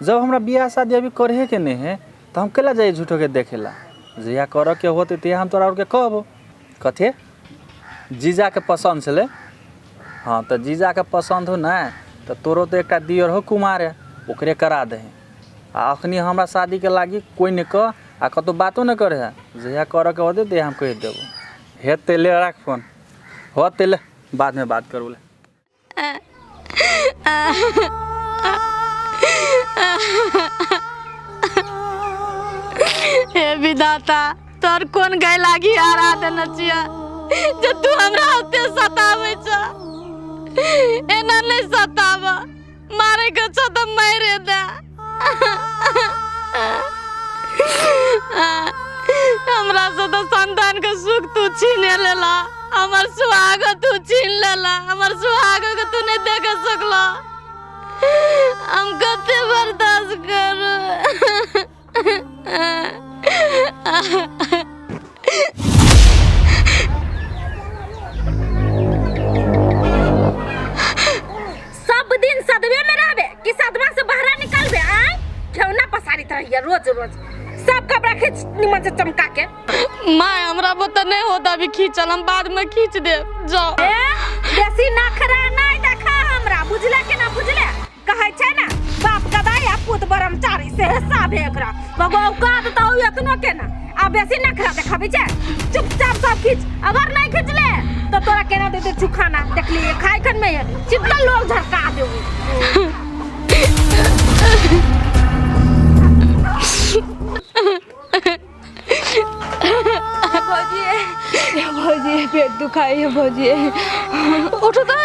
जब हमरा बियाह शादी अभी करहेके नहीं है तऽ हम केला जाइए झूठोके देखेला, जहिया करऽ के होतै तहिया हम तोरा आरके कहबो। कथी जीजाके पसन्द छलै? हाँ तऽ जीजाके पसन्द हो ने तऽ तोरो तऽ एकटा दियर हो कुमारे, ओकरे करा दही। आ अखनी हमरा शादीके लागी कोइ नहि कह आ कतहु बातो नहि करे है, जहिया करऽके होतै तहिया हम कहि देबो। हेतै ले राख फोन, होतै ले बादमे बात करबो ले। हे विधाता, तोर कोन गाय लागी हरा देने छियै जे तू हमरा ओते सताबै छ? एना नहि सताब, मारे के छ तऽ मारे दे। हमरा से तऽ संतान के सुख तू छीने लेला, हमर सुहाग तू छीन लेला, हमर सुहाग के तू नहीं देख सकला। हम कते बर्दाश्त करू? सब दिन सदवे में रहबे कि सदमा से बाहर निकलबे? आय खेवना पसारित रहिए रोज रोज, सब कपड़ा खींच निमन से चमका के। माय हमरा बता नहीं होता अभी खींचल, हम बाद में खींच देब जाओ। ए बेसी नखरा नहीं देखा हमरा, बुझले के ना बुझले? कहै छै ना बाप गदाई आ पुत ब्रह्मचारी, से हिसाब है एकरा। भगवान का तो एतनो के ना आ बेसी नखरा देखाबै छै। चुपचाप सब खींच, अगर नहीं खींचले तो तोरा केना दे दे खाना। देखलिए खाय खन में चिपकल लोग झटका देबू। भौजी भौजी पेट दुखाई है भौजी। उठू तऽ,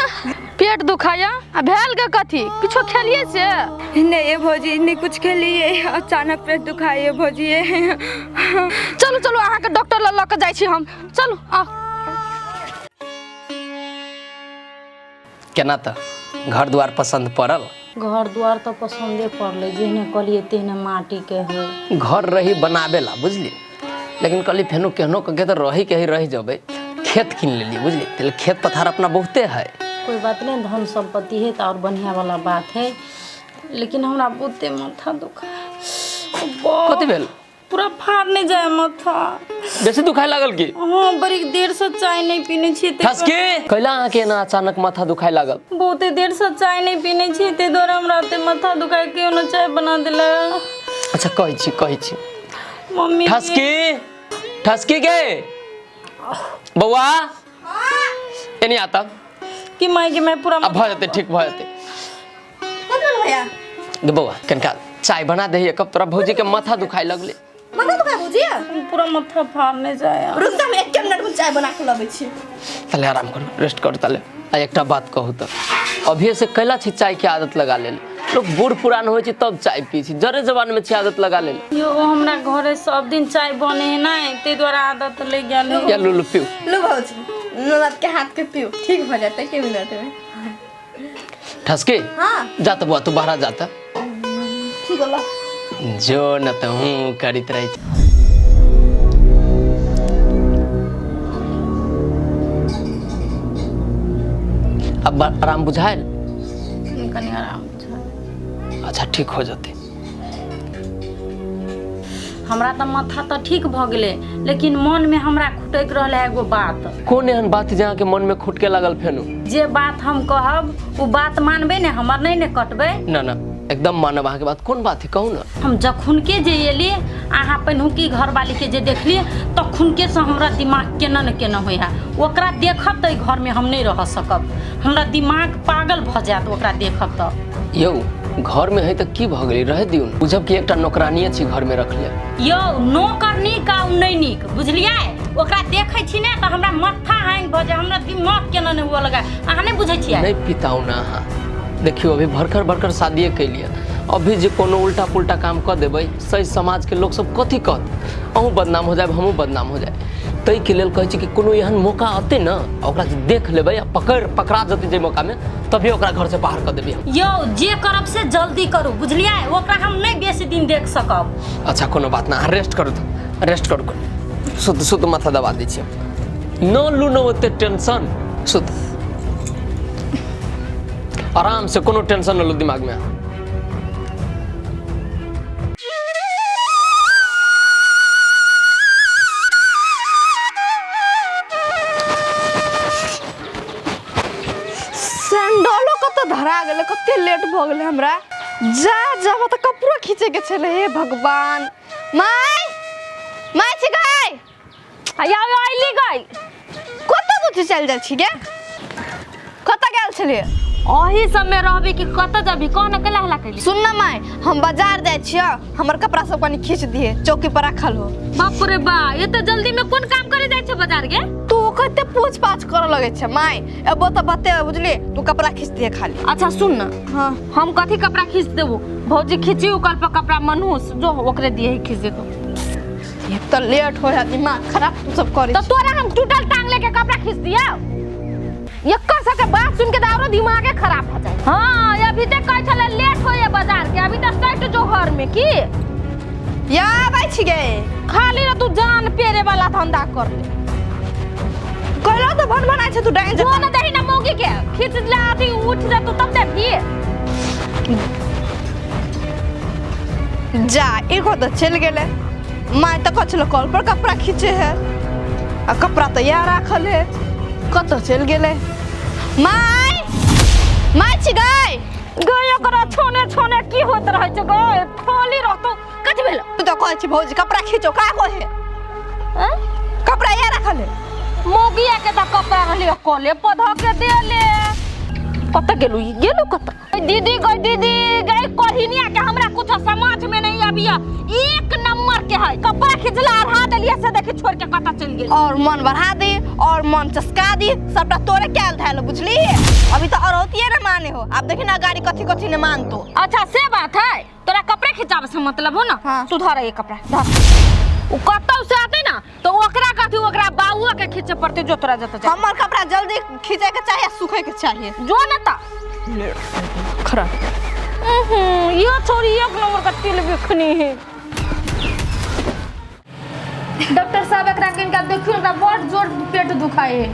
पेट दुखाया आ भेल के कथी? किछो खेलिए से? नहीं ये भौजी नहीं कुछ खेलिए, अचानक पेट दुखाई है भौजी। चलू चलू अहाँके डॉक्टर लग लऽ के जाइ छी हम, चलू आउ। केना तऽ घर द्वार पसंद पड़ल? घर द्वार तऽ पसंदे पड़लै, जेहने कहलिए तेहने माटी के है। घर रही बनाबेला बुझली, लेकिन कहली फेनो केहनो के तऽ रही के ही रह जबै। खेत किन लेली बुझली, तेल खेत पथार अपना बहुते है। कोई बात नहीं, धन संपत्ति है तो और बढ़िया वाला बात है, लेकिन हमरा बहुते माथा दुखा। कथी भेल? पूरा फाड़ नहीं जाए माथा। बेसी दुखाए लागल की? हाँ, बड़ी देर से चाय नहीं पीने छी। ठसकी कैला अहाँ के एना अचानक माथा दुखाए लागल? बहुते देर से चाय नहीं पीने छी, ते द्वारा हमरा ओते माथा दुखाए के ओनो चाय बना देला। अच्छा कहै छी कहै छी मम्मी। ठसकी ठसकी के बौआ एनी आता कि माई के मैं पूरा अब भ जेतै, ठीक भ जेतै। भैया गे बौआ कनिका चाय बना दही, कब तोरा भौजी के माथा दुखाए लगले। माथा दुखाए भौजी? पूरा माथा फाड़ने जाए। रुक जा, हम 1 मिनट में चाय बना के लबै छी। तले आराम करू, रेस्ट करू तले। आ एकटा बात कहू तऽ, अभिये से कैला छी चाय के आदत लगा लेल? लोग बूढ़ पुरान होइ छै तब चाय पी छै, जरे जवान में छी आदत लगा लेल। यो हमरा घरे सब दिन चाय बने है ना, ते द्वारा आदत लग गेल है। या लू पीऊ। लू भौजी, ननद के हाथ के पीऊ, ठीक हो जाता है के मिनट में। ठसके हां जाता बुआ, तू बाहर जाता। ठीक होला जो न त हूं करित रही। अब आराम बुझायल? कनी आराम बुझायल। अच्छा ठीक हो जते। हमरा तऽ माथा तऽ ठीक भ गेलै, लेकिन मन में हमरा खुटक रहल है एगो बात। कोन एहन बात जे अहाँके मन में खुटके लागल फेनु? जे बात हम कहब ओ बात मानबै ने, हमर नहीं ने कटबै? ना ना एकदम मानब अहाँके बात। कोन बात है कहू ना। हम जखुन के जे एली अहाँ पहिनुकी घरवाली के जे देखली तखुन के से हमरा दिमाग केना न केना होइ है। ओकरा देखब तऽ घर में हम नहीं रह सकब, हमरा दिमाग पागल भ जायत ओकरा देखब तऽ। यौ घर में है तऽ की भऽ गेलै, रह दियौ। बुझब कि एकटा नौकरानिये छी घर में रखले। यौ नौकर नीक आ नहि नीक बुझलियै? ओकरा देखै छी ने तऽ हमरा माथा हैंग भऽ जाय, हमरा दिमाग केना नहि हुअ लगा। अहाँ नहि बुझै छियै? नहि पिताउ ना अहाँ। देखियौ अभी भरकर भरकर शादिये कैलियै, अभी जे कोनो उल्टा पुल्टा काम कऽ देबै सही समाज के लोक सब कथी कहत? अहूँ बदनाम हो जाए, हमहूँ बदनाम हो जाए। ताहिके लेल कहै छी कि कोनो एहन मौका अतै ने ओकरा जे देख लेबै आ पकड़ा जेतै जे मौकामे, तभी ओकरा घर से बाहर कऽ देबै हम। यौ जे करब से जल्दी करू बुझलियै, ओकरा हम नहि बेसी दिन देख सकब। अच्छा कोनो बात ना, अहाँ रेस्ट करू, रेस्ट करू। सुत सुत माथा दबा दै छियै, न लू न ओते टेंशन, सुत आराम से, कोनो टेंशन न लू दिमाग में। सैंडलो कतऽ धरा गेलै, कते लेट भऽ गेलै हमरा। जा जब तऽ कपड़ो खींचे के छलै हे भगवान। माय माय छी गाय आया आइली गई। कतऽ तू चलि जाइ छी गे? कतऽ गेल छलियै? ओही सब में रहबी कि कतऽ जबी? कौन अकेला हला कैली? सुन ना माय, हम बाजार जाइ छियै, हमर कपड़ा सब कनी खींच दिहे, चौकी पर राखल हो। बाप रे बा, एते जल्दी में कोन काम करे जाइ छै बाजार गे? तू कते पूछ पाछ करऽ लगै छै माय, एबो तऽ बतेबै बुझली, तू कपड़ा खींच दिहे खाली। अच्छा सुन ना, हाँ हम कथी कपड़ा खींच देबो? भौजी खींची कल पर कपड़ा मनहूस जो ओकरे दिए ही खींच देतो। एक तऽ लेट हो है, दिमाग खराब तू सब करे। तो तोरा हम टूटल टांग लेके कपड़ा खींच दिया? एकर सबके बात सुन के तो आरो दिमागे खराब हो जाए। हाँ अभी तक कहै छले लेट होइए बाजार के, अभी तक सट जो घर में की या आबै छी गे। खाली ना तू जान पेरे वाला धंधा कर ले। कहलो तो भन भनाइ छै तू डाइन जो ना दही ना मौगी के खींच ले अथी उठ जा तू तब देखी। जा एगो तो चलि गेलै। माय तऽ कहै छलै कल पर कपड़ा खींचे है, आ कपड़ा तऽ इएह राखल है, कतऽ चलि गेलै? माय माय छी गै। गै ओकरा छोने छोने की होइत रहै छै गै, खाली रहतौ। कथी भेल? तू तऽ कहै छी भौजी कपड़ा खींचो, का कहे? कपड़ा इएह राखल है। मौगिया के तऽ कपड़ा रहलै कले पधा के देले। कतऽ गेलू ई? गेलू कतऽ? दीदी गै दीदी गै कहिनिया के हमरा कुछ समझ में नहीं आबिया, एक नंबर के है कपड़ा खिंचला अढ़ा देलिया से देखी छोड़ के कतऽ चलि गेल। और मन बढ़ा दी और मन चसका दी, सबटा तोरे कैल धैल बुझली। अभी तो अरौतिये न माने हो, अब देखी ना गाड़ी कथी कथी ने मानतो। अच्छा से बात है, तोरा कपड़े खिंचावे से मतलब हो ना? हाँ। तू धर ये कपड़ा धर। उ कतौ से आते ना तो ओकरा कथी ओकरा बाबुआ के खींचे पड़ते जो तोरा जतऽ। हमर कपड़ा जल्दी खींचे के चाहिए, सूखे के चाहिए। जो ना ता खरा। यो छोरी एक नंबर का तिल बिखनी है। डॉक्टर साहब एकरा किनका देखियो एकरा बड़ जोर पेट दुखाए है।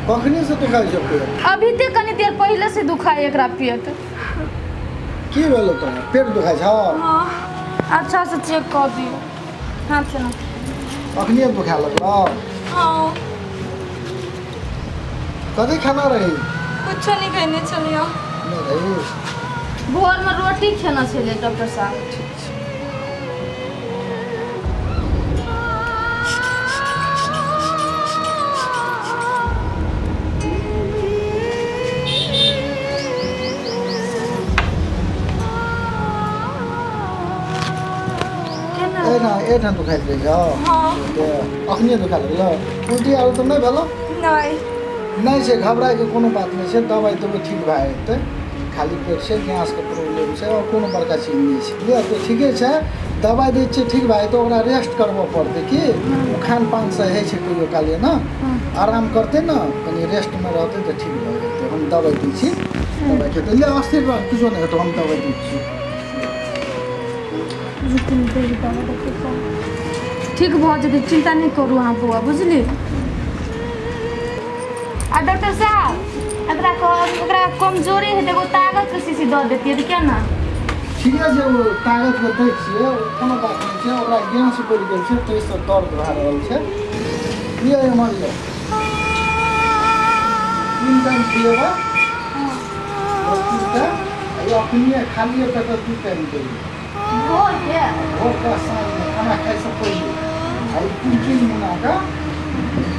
कखनी से दुखाइ छै पेट? अभी ते कनी देर पहिले से दुखाए एकरा पेट। की भेलो तोरा? पेट दुखाइ छौ? हां अच्छा से चेक कर दियो। हां चलो। अखनी दुखाए लगलो? हां। कथी खाना रही? कुछो नहीं कहने छलियो। नहीं रही। भोर में रोटी खेना छले डॉक्टर साहब। एठाम दुखाइत रहै छौ? अखनी दुखाए लगलो? उल्टी आरो तऽ नहि भेलो? नहीं नहीं छै, घबराइके कोनो बात नहि छै, दवाइ देबै ठीक भए जेतै। खाली पेट छै, गैसके प्रॉब्लम छै और कोनो बड़का चीज नहि छै। बुझलियै? तऽ ठीके छै, दवाइ दै छियै ठीक भए जेतै, ओकरा रेस्ट करबऽ पड़तै। कि ओ खान पानसँ होइ छै कहियो काल ने, आराम करतै ने, कनि रेस्टमे रहतै तऽ ठीक भए जेतै। हम दवाइ दै छी, दवाइ खेतै। ले अस्थिर रह, किछो नहि हेतौ, हम दवाइ दै छी। ठीक भऽ जेतै, चिंता नहीं करू अहाँ बौआ, बुझली? आ डॉक्टर साहब एकरा ओकरा कमजोरी है, एगो ताकत के शीशी दऽ देतियै तऽ केना? ठीके छै, ओ ताकतके दै छियै, कोनो बात नहि छै। ओकरा गैस बढ़ि गेल छै ताहिसँ दर्द भए रहल छै। लिअ एम्हर लिअ, 3 टाइम पिएबै, अपने खालिए पेट 2 टाइम देबै, भोरके साँझमे खाना खाइसँ पहिले। आ 3-3 मुन्नाके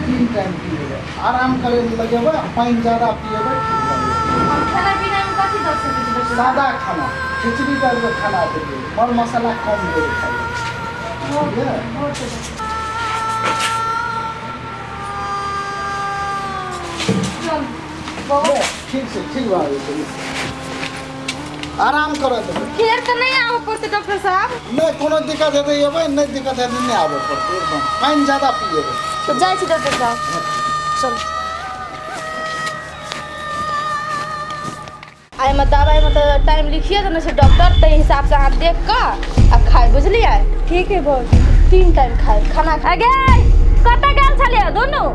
3 टाइम पिएबै, आराम करे लगेबै, पानि ज्यादा पिएबै ठीक भए जेतै। खाना पीनामे कथी दऽ सकै छी? सादा खाना, खिचड़ी टाइपके खाना देबै, मर मसाला कम देबै खाइ। ठीक छै, ठीक भए जेतै, आराम करऽ देबै। फेर तऽ नहि आबऽ पड़तै डॉक्टर साहब? नहि कोनो दिक्कत हेतै एबै, नहि दिक्कत हेतै नहि आबऽ पड़तै, एकदम पानि ज्यादा पिएबै। तो जाइ छी डॉक्टर साहब, चल। एहिमे दवाइमे तऽ टाइम लिखिए देने छै डॉक्टर, ताहि हिसाबसँ अहाँ देख कऽ आ खाइ, बुझलियै? ठीक है भौजी। 3 टाइम खाइ खाना। अगे कतऽ गेल छलियै दुनू?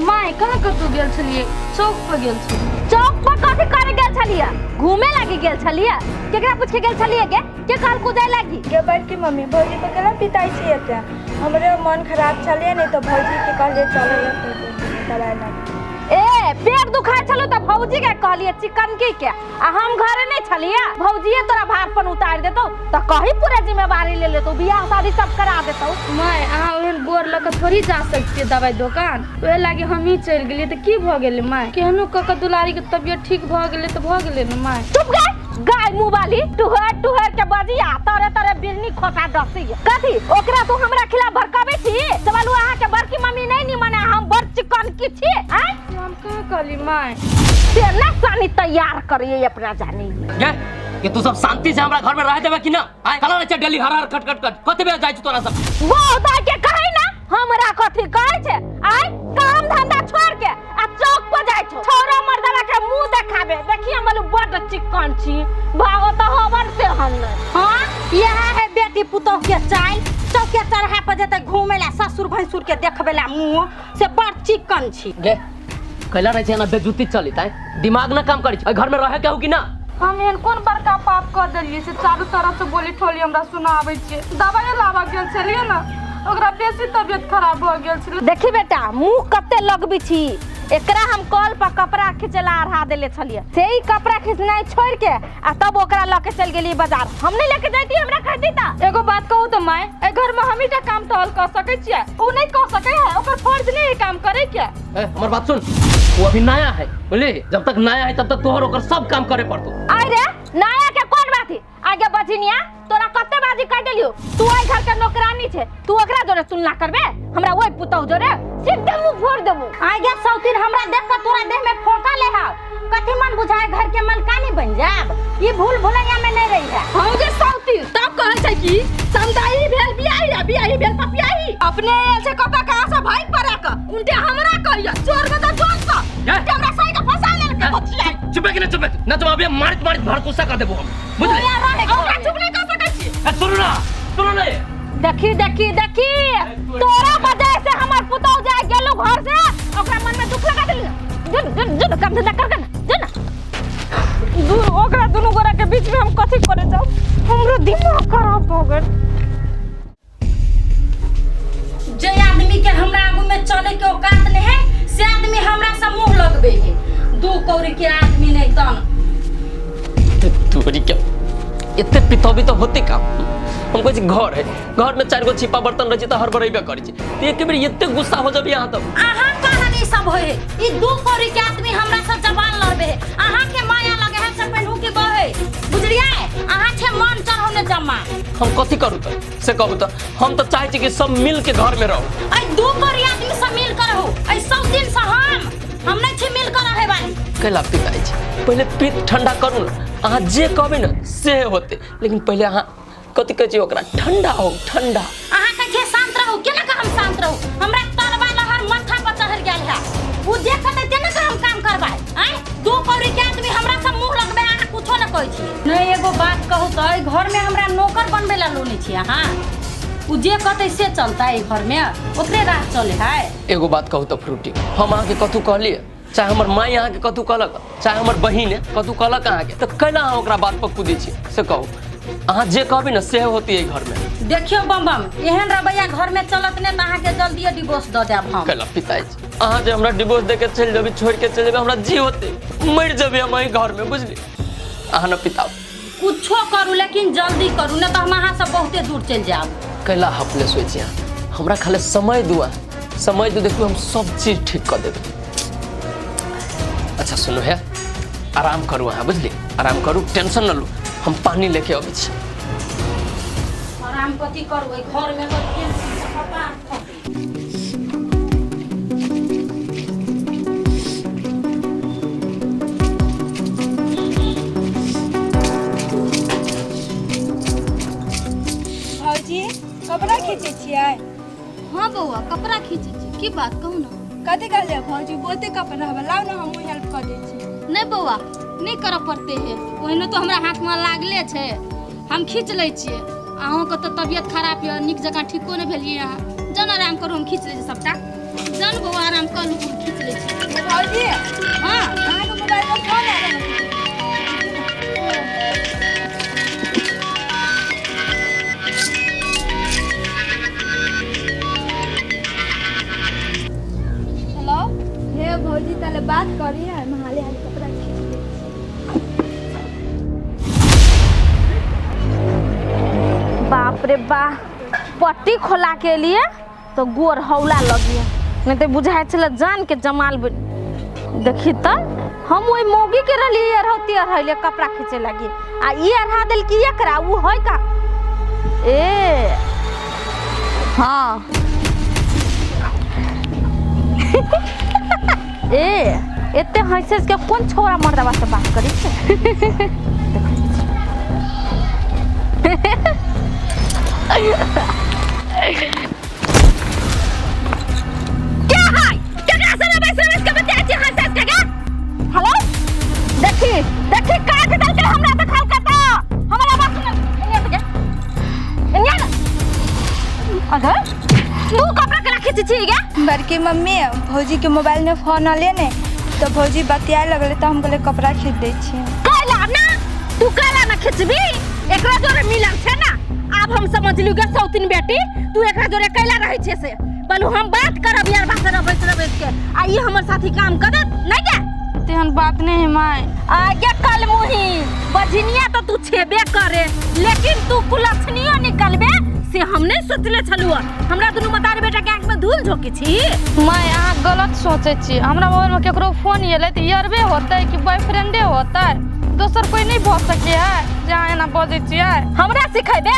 माय कहाँ कतौ गेल छलियै? चौक पर गेल छलियै। चौक पर कथी करे गेल छलियै? घूमे लागी गेल छलियै? केकरा पूछ के गेल छलियै गे? के कहलकू जाय लागी? गे बड़की मम्मी, भौजी पर केना पिताइ छी एते? हमरे मन खराब छलियै ने तऽ भौजी के कहलियै चलै लए दवाइ लागी। ए पेट दुखाय छलो त भौजी के कहलिए चिकनकी के, आ हम घरे नहीं छलिए, भौजीए तोरा भार पन उतार देतौ त कही पूरा जिम्मेवारी ले लेतौ, बियाह शादी सब करा देतौ। माय अहाँ ओहन गोर लऽ कऽ थोड़ी जा सकतियै दवाइ दोकान, ओहे लागी हमही चलि गेलियै तऽ की भऽ गेलै माय? केहनो कऽ कऽ दुलारी के तबियत ठीक भऽ गेलै तऽ भऽ गेलै ने माय। चुप गे गाय मुँह वाली, टुहर टुहर के बजिया तोरे तोरे बिरनी खोसा डसी कथी ओकरा तू हमरा खिलाफ भड़काबै छी? सवालू अहाँ के बड़की मम्मी नहीं निमन है, हम बड़ चिकन की छी आय? हम कहाँ कहली माय? से ना सानी तैयार करिए अपना जानी गे कि तू सब शांति से हमरा घर में रह देबे कि ना? आय कला रे डेली हर हर खट खट खट कते बेर जाइ छी तोरा सब? बहुत के कहै ना हमरा कथी कहै छै आय? काम धंधा छोड़ के आ चौक पर जाइ छौ छोरा मर्दवा के मुंह देखाबे, देखिए हम बड चिकन छी, भागो त हवन से हम नहीं। हां यह है बेटी पुतोह के चाल, चौक के चढ़ा पर जते घूमे ला ससुर भैंसुर के देखबे ला मुंह से बड़ चिकन छी। गे कैला रहे छै ना बेजुती चलित आय, दिमाग ना काम करै छै, घर में रहे के हो कि ना? हम एहन कोन बड़का पाप कर देलियै से चारू तरफ से बोली ठोली हमरा सुनाबै छियै? दवाइ लाबऽ गेल छलियै ना, ओकरा बेसी तबियत खराब भऽ गेल छलै। देखी बेटा मुंह कते लगबी छी, एकरा हम कल पर कपड़ा खिंचला अढ़ा देले छलियै, से ही कपड़ा खिंचनाइ छोड़ के आ तब ओकरा लऽ के चलि गेलियै बाजार। हम नहीं लेके जैती, हमरा कहती ता। एगो बात कहू तऽ माय, एहि घर में हमही टा काम टहल कऽ सकै छियै, ओ नहीं कऽ सकै है, ओकर फर्ज नहीं है काम करे के। ए हमर बात सुन, वो अभी नया है बुझली, जब तक नया है तब तक तोहर ओकर सब काम करे पड़तो। अरे नया के कोन बात है? आगे बजिनिया तोरा कते बाजी कह देलियो, तू एहि घर के नौकरानी छे, तू ओकरा जोरे तुलना करबे हमरा ओहि पुतहु जोरे सीधे मुंह फोड़ देबो। आगे सौतीन हमरा देख के तोरा देह में फोका ले हाव, कथी मन बुझाए घर के मलकानी बन जाब, ई भूल भुलैया में नहीं रही है। हम जे सौतीन तब कहै छै कि समदाई भेल बियाही आ बियाही भेल पपियाही, अपने आयल छै कतऽ कहाँ से भागि पड़ा के उनटे हमरा कहिया चोर में त जोर स हमरा सही के फंसा लेलकै बचिया। चुपे कि ना चुपे ना, तुम अभी मारित मारित भड़कुसा कर देबो हम बुझले? ओकरा चुप नहीं कर सकै छी। सुनू ना सुनू ना, देखी देखी देखी तोरा वजह से हमर पुतहु जाय गेलो घर से, ओकरा मन में दुख लगा देली ना। जुन जुन जुन काम धंधा कर के ना जुन ना दूर, ओकरा दुनू गोरा के बीच में हम कथी करे जाऊ, हमरो दिमाग खराब हो गेल। जे आदमी के हमरा आगू में चले के औकात नहीं है से आदमी हमरा से मुंह लगबे है, दू कौड़ी के आदमी नहीं तन तोरी के एते पितौबी तो होते काम। हम कहै छी घर है, घर में चार गो छिपा बर्तन रहै छै तऽ हड़बड़ेबे करै छै, एक बेर एते गुस्सा हो जब यहाँ तब अहाँ कारण ई सब होय है, ई दू कौड़ी के आदमी हमरा से जबान लड़बे है, अहाँ के माया लगे है से पहिनहु के बहे बुझलियै, अहाँ छे मन चढ़ौने जमा। हम कथी करू त से कहू त, हम त चाहै छी कि सब मिल के घर में रहू। ऐ दू कौड़ी आदमी सब मिल कर रहू, ऐ सब दिन से हम नहीं छी मिल कर रहे वाली। कैला पिताइ छै, पहिले पित्त ठंडा करू ना, अहाँ जे कहबै ना से होते, लेकिन पहिले अहाँ कथी कहै छी ओकरा ठंडा हो ठंडा। अहाँ कहै छियै शांत रहू, केना के हम शांत रहू? हमरा तरवा लहर माथा पर चढ़ गेल है, उ जे कहतै तेना के हम काम करबै। आँय दू कौड़ी के आदमी हमरा से मुंह लगबै, अहाँ कुछो न कहै छियै। नहीं एगो बात कहू तऽ एहि घर में हमरा नौकर बनबै ला लोने छी अहाँ, उ जे कहतै से चलतै एहि घर में, ओकरे राज चले है। एगो बात कहू तऽ फ्रूटी, हम अहाँके कथू कहलियै, चाहे हमर माय अहाँके कथू कहलक, चाहे हमर बहिन कथू कहलक अहाँके, तऽ कैला अहाँ ओकरा बात पर कूदै छी से कहू? अहाँ जे कहबै ना से होती है घर में। देखियो बम बम एहन रवैया घर में चलत ने तऽ अहाँके जल्दिए डिवोर्स दऽ देब हम। कैला पिताजी अहाँ जे हमरा डिवोर्स दे के चलि जेबै, छोड़ि के चलि जेबै, हमरा जी होते मरि जेबै हम एहि घर में बुझली? अहाँ न पिताब कुछो करू लेकिन जल्दी करू, नहीं तऽ हम अहाँ से बहुते दूर चलि जायब। कैला हपले सोची अहाँ, हमरा खाली समय दुआ, समय दू, देखू हम सब चीज ठीक कऽ देबै। अच्छा सुनू है, आराम करू अहाँ बुझली, आराम करू, टेंशन न लू, हम पानी लेके अबै छी। आराम कथी करू एहि घर में तो टेंशन से कपार फटै। भौजी कपड़ा खींचै छियै? हाँ बौआ कपड़ा खींचै छी। की बात कहू ना? कथी कहलियै भौजी, बहुते कपड़ा हबे, लाउ ना हमहूँ हेल्प कऽ दै छी। नहीं बौआ नहीं करऽ पड़ते है, ओहिनो तो हमरा हाथ में लागले छै, हम खींच लै छियै। अहूँके तऽ तबियत खराब यऽ, नीक जकाँ ठीको नहि भेलियै अहाँ, जन आराम करू हम खींच लै छी सबटा। जन बौआ आराम करू हम खींच लै छी। भौजी हाँ अहाँके मोबाइल पर फोन आयल है। बाप रे बा, पट्टी खोला के लिए तो गोर हौला लगिए, नहीं तो बुझाइ छलै जान के जमाल। देखी तऽ हम ओहि मौगी के रहलियै अरहौती अरहैले कपड़ा खींचे लगी, आ ई अरहा देलकी एकरा, उ है का ए। हाँ ए एते हंसे के कोन छोरा मर्दवा से बात करी छै। क्या है केकरा से बैस बैस के बतिया छी हंस के गे? हेलो देखी देखी काट देलकै हमरा त खाल कता, हमरा बात सुन एने से गे एने ना। अगर तू कपड़ा केना खींची छी गे? बड़की मम्मी भौजी के मोबाइल में फोन आले ने तो भौजी बतियाए लगले तो हम कहले कपड़ा खींच दै छियै। कैला ना तू कैला ना खींचबी, एकरा जोरे मिलल छै ना। आब हम समझ लियौ गे सौतिन बेटी, तू एकरा जोरे कैला रहै छै से। बोलू हम बात करब यार बात रबैस रबैस के, आ ई हमर साथी काम करत नहीं गे? तेहन बात नहीं है माय। आगे कल मुही बझनिया तो तू छेबे करे, लेकिन तू कुलक्षणियो निकलबे से हम नहीं सोचले छलुआ। हमरा दुनू मतार बेटा के आंख में धूल झोंकी छी। माय अहाँ गलत सोचै छी, हमरा मोबाइल में केकरो फोन एलै तऽ यरबे होतै कि बॉयफ्रेंडे होतै, दोसर कोई नहीं भऽ सकै है जे अहाँ एना बजै छियै। हमरा सिखेबे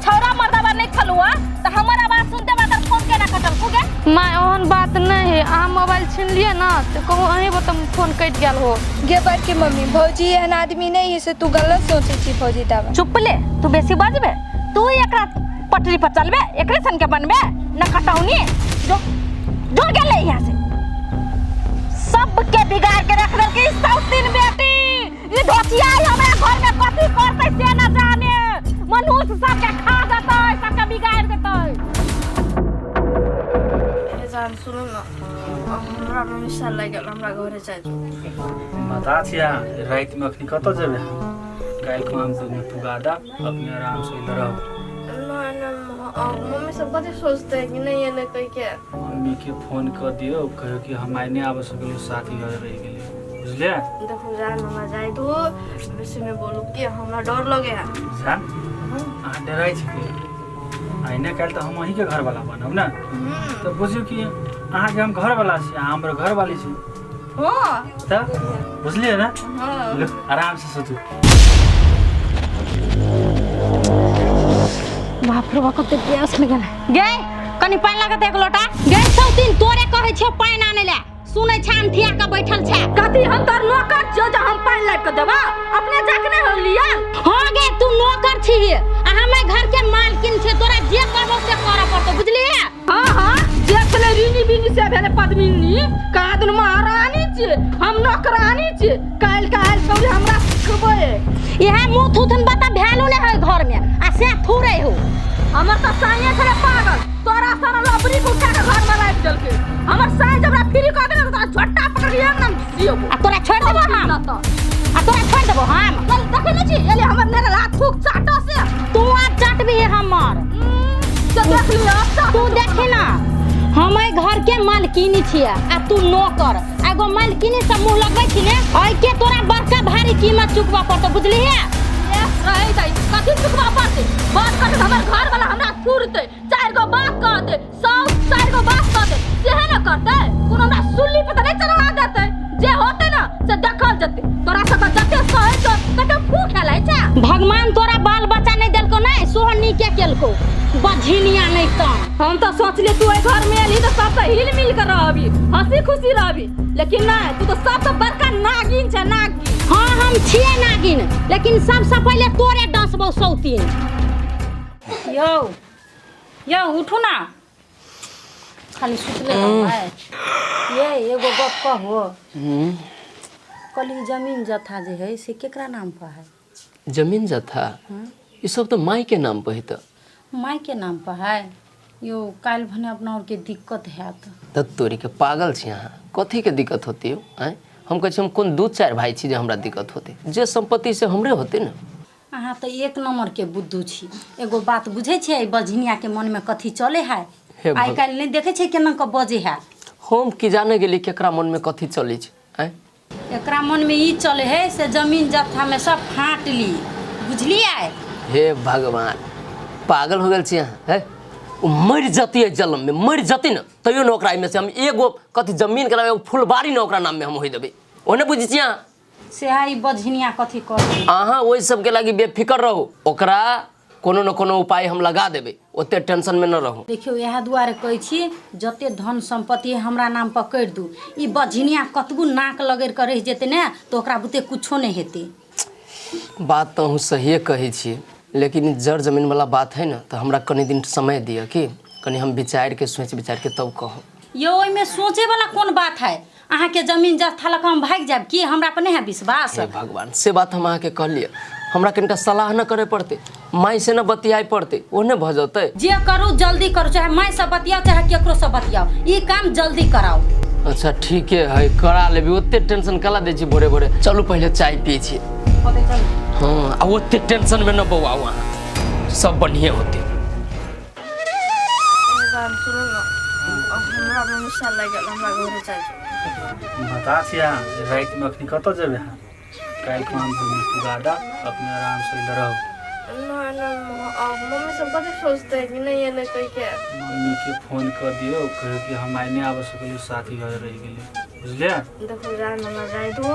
छौरा मर्दबा नहीं छलुआ तऽ हमर आवाज सुनते मात्र फोन केना कटल गे? माय ओहन बात नहीं है, अहाँ मोबाइल छीन लिअ ना तऽ कहू अहीं बता फोन कटि गेल हो। गे बड़की मम्मी भौजी एहन आदमी नहीं है से तू गलत सोचै छी भौजी। ताबे चुप ले, तू बेसी बजबे, तू एकरा पटरी पर चलबे, एकरे सन के बनबे न कटौनी। जो जो गेले यहाँ से, सबके बिगाड़ के रख देलकै ई सौतीन बेटी। ई धोतिया हमरा घर में कथी करतै से न जाने, मनुष्य सबके खा जेतै, सबके बिगाड़ देतै। ए जान सुनू ना, हमरा मम्मी लागि गेल, हमरा घरे जाइ। बता छिया राति में अखनी कतऽ जेबै? काल्हि को हम दुनू पुगा दा, अपने आराम से इधर रहू। मम्मी सब कथी सोचते कि नहीं एलै कहि के? मम्मी के फोन कर दियौ, कहियो कि हम आइ नहि आबि सकलियै, साथी घर रहि गेलै, बुझलियै? देखू जान हमरा जाइ दू, बेसी नहि बोलू कि हमरा डर लगे है। जान अहाँ डराइ छी कि? आइ नहि काल्हि तऽ हम अहीँके घरवाला बनब ने, तऽ बुझियौ कि अहाँके हम घरवाला छी, अहाँ हमर घरवाली छी। तऽ बुझलियै ने? आराम से सोचू। बाप रे बाप कते प्यास लगल गे, कनी पानि लागत एक लोटा गे। सौतीन तोरे कहै छियौ पानि आनै ले, सुनै छै अनठिया के बैठल छै। कथी हम तोर नौकर छियौ जे हम पानि लाबि के देबा? अपने जाके नहि हो लियल। हां गे तू नौकर छी आ हम घर के मालकिन छियै, तोरा जे करबौ से करऽ पड़तौ, बुझलियै? हां हां जे छलै रीनी बीनी से भेलै पद्मिनी, कहा दुनू महारानी छियै, हम नौकरानी छियै। काल्हि काल्हि छौरी हमरा सिखबै। इएह मुँह थूथन बता भेलो नहि है घर में आ से थूरे हो। हमर तऽ साइए छलै पागल, तोरा सारा लबरी को उठा के घर में राखि देलकै। हमर साइ जब हमरा फ्री कऽ देलकै तोरा झोटा पकड़ के एकदम घिसियेबो। आ तोरा छोड़ि देबो हम, आ तोरा छोड़ि देबो हम। चल देखै नहि छी एले हमर नेरल हाथ थूक चाटो से। तू आब चाटबी हमर, से देख लिअ। तू देखी ना हम एहि घर के मालकिनी छियै आ तू नौकर। एगो मालकिनी से मुँह लगबै छी ने, एहि के तोरा बड़का भारी कीमत चुकबऽ पड़तौ, बुझलियै? रहे जाई कथी चुकबऽ पड़तै? बात करतै हमर घर वाला हमरा थुरतै, चारि गो बात कहतै, सौ चारि गो बात कहतै, सेहे ने करतै। कोनो हमरा सुल्ली पर तऽ नहि चढ़ा देतै, जे होतै ने से देखल जेतै। तोरा सबके जते सहै छौ तते फूक हेलै छै। भगवान तोरा बाल बच्चा नहि देलकौ ने, सोहो नीके केलकौ, बझिनिया नहि तऽ। हम तऽ सोचलियै तू एहि घर में एलही तऽ सबसँ हिल मिल के रहबी, हंसी खुशी रहबी, लेकिन नहि, तू तऽ सबसँ बड़का नागिन छै, नागिन। हाँ हम छियै नागिन, लेकिन सबसँ पहिले तोरे डसबौ सौतीन। यौ यौ उठू ना, खाली सुतले रहबै। ये एगो गप कहू, कहली जमीन जथा जे है से केकरा नाम पर है? जमीन जथा ई सब तऽ माय के नाम पर है। तऽ माय के नाम पर है? यो काल्हि भने अपना और के दिक्कत हैत। तऽ तोरी के पागल छी अहाँ, कथी के दिक्कत होती हो? आँय हम कहै छी हम कोन दू चारि भाई छी जे हमरा दिक्कत होते, जे संपत्ति से हमरे होते ने। अहाँ तऽ एक नंबर के बुद्धू छी। एगो बात बुझै छियै बझनिया के मन में कथी चले है? आइ काल्हि नहि देखै छियै केना कऽ बजै है। हम की जाने गेली केकरा मन में कथी चलै छै? आँय एकरा मन में ई चले है से जमीन जथा में सब फाँट ली, बुझलियै? हे भगवान, पागल हो गेल छी अहाँ है ओ मरि जतियै जलममे मरि जती ने तैयो ने ओकरा एहिमे से हम एगो कथी जमीन के नाम एगो फुलबाड़ी ने ओकरा नाममे हम होई देबै ओ नहि बुझै छी अहाँ सेहा ई बझिनिया कथी कर अहाँ ओहि सबके लागी बेफिकर रहू ओकरा कोनो न कोनो उपाय हम लगा देबै ओते टेंशनमे न रहू देखियौ इएह दुआरे कहै छी जते धन सम्पत्ति हमरा नाम पर करि दू ई बझिनिया कतबो नाक लगड़ि कऽ रहि जेतै ने तऽ ओकरा बुते कुछो नहि हेतै बात तऽ अहूँ सहिए कहै छी लेकिन ई जड़ जमीनवला बात है ने तऽ हमरा कनि दिन समय दिअ की कनि हम विचारिके सोचि विचारिके तब कहब यौ ओहिमे सोचैवला कोन बात है अहाँके जमीन जथा लऽ कऽ हम भागि जायब की हमरा पर नहि है विश्वास हे भगवान से बात हम अहाँके कहलियै हमरा कनिका सलाह न करे पड़तै माय से न बतियाए पड़तै ओ नहि भऽ जेतै जे करू जल्दी करू चाहे माय से बतियाओ चाहे केकरो से बतियाओ ई काम जल्दी कराओ अच्छा ठीके है करा लेबी ओते टेंशन कला दै छी भोरे भोरे चलू पहिले चाय पियै छी हँ आ ओते टेंशन में न बौआउ अहाँ सब बढ़िए होतै सुनू ने हमरा मम्मी लागि गेल हमरा घरे जाइ बता छी अहाँ रातिमे अखनी कतऽ जेबै अहाँ काल्हि काम भूमि पुगादा अपने आराम से इधर रहू नहि नहि मम्मी सब कथी सोचतै कि नहि एलै कहिके मम्मी के फोन कर दियौ कहियो कि हम आइ नहि आबि सकलियै साथी घर रहि गेलै बुझलियै देखो जान हमरा जाय दू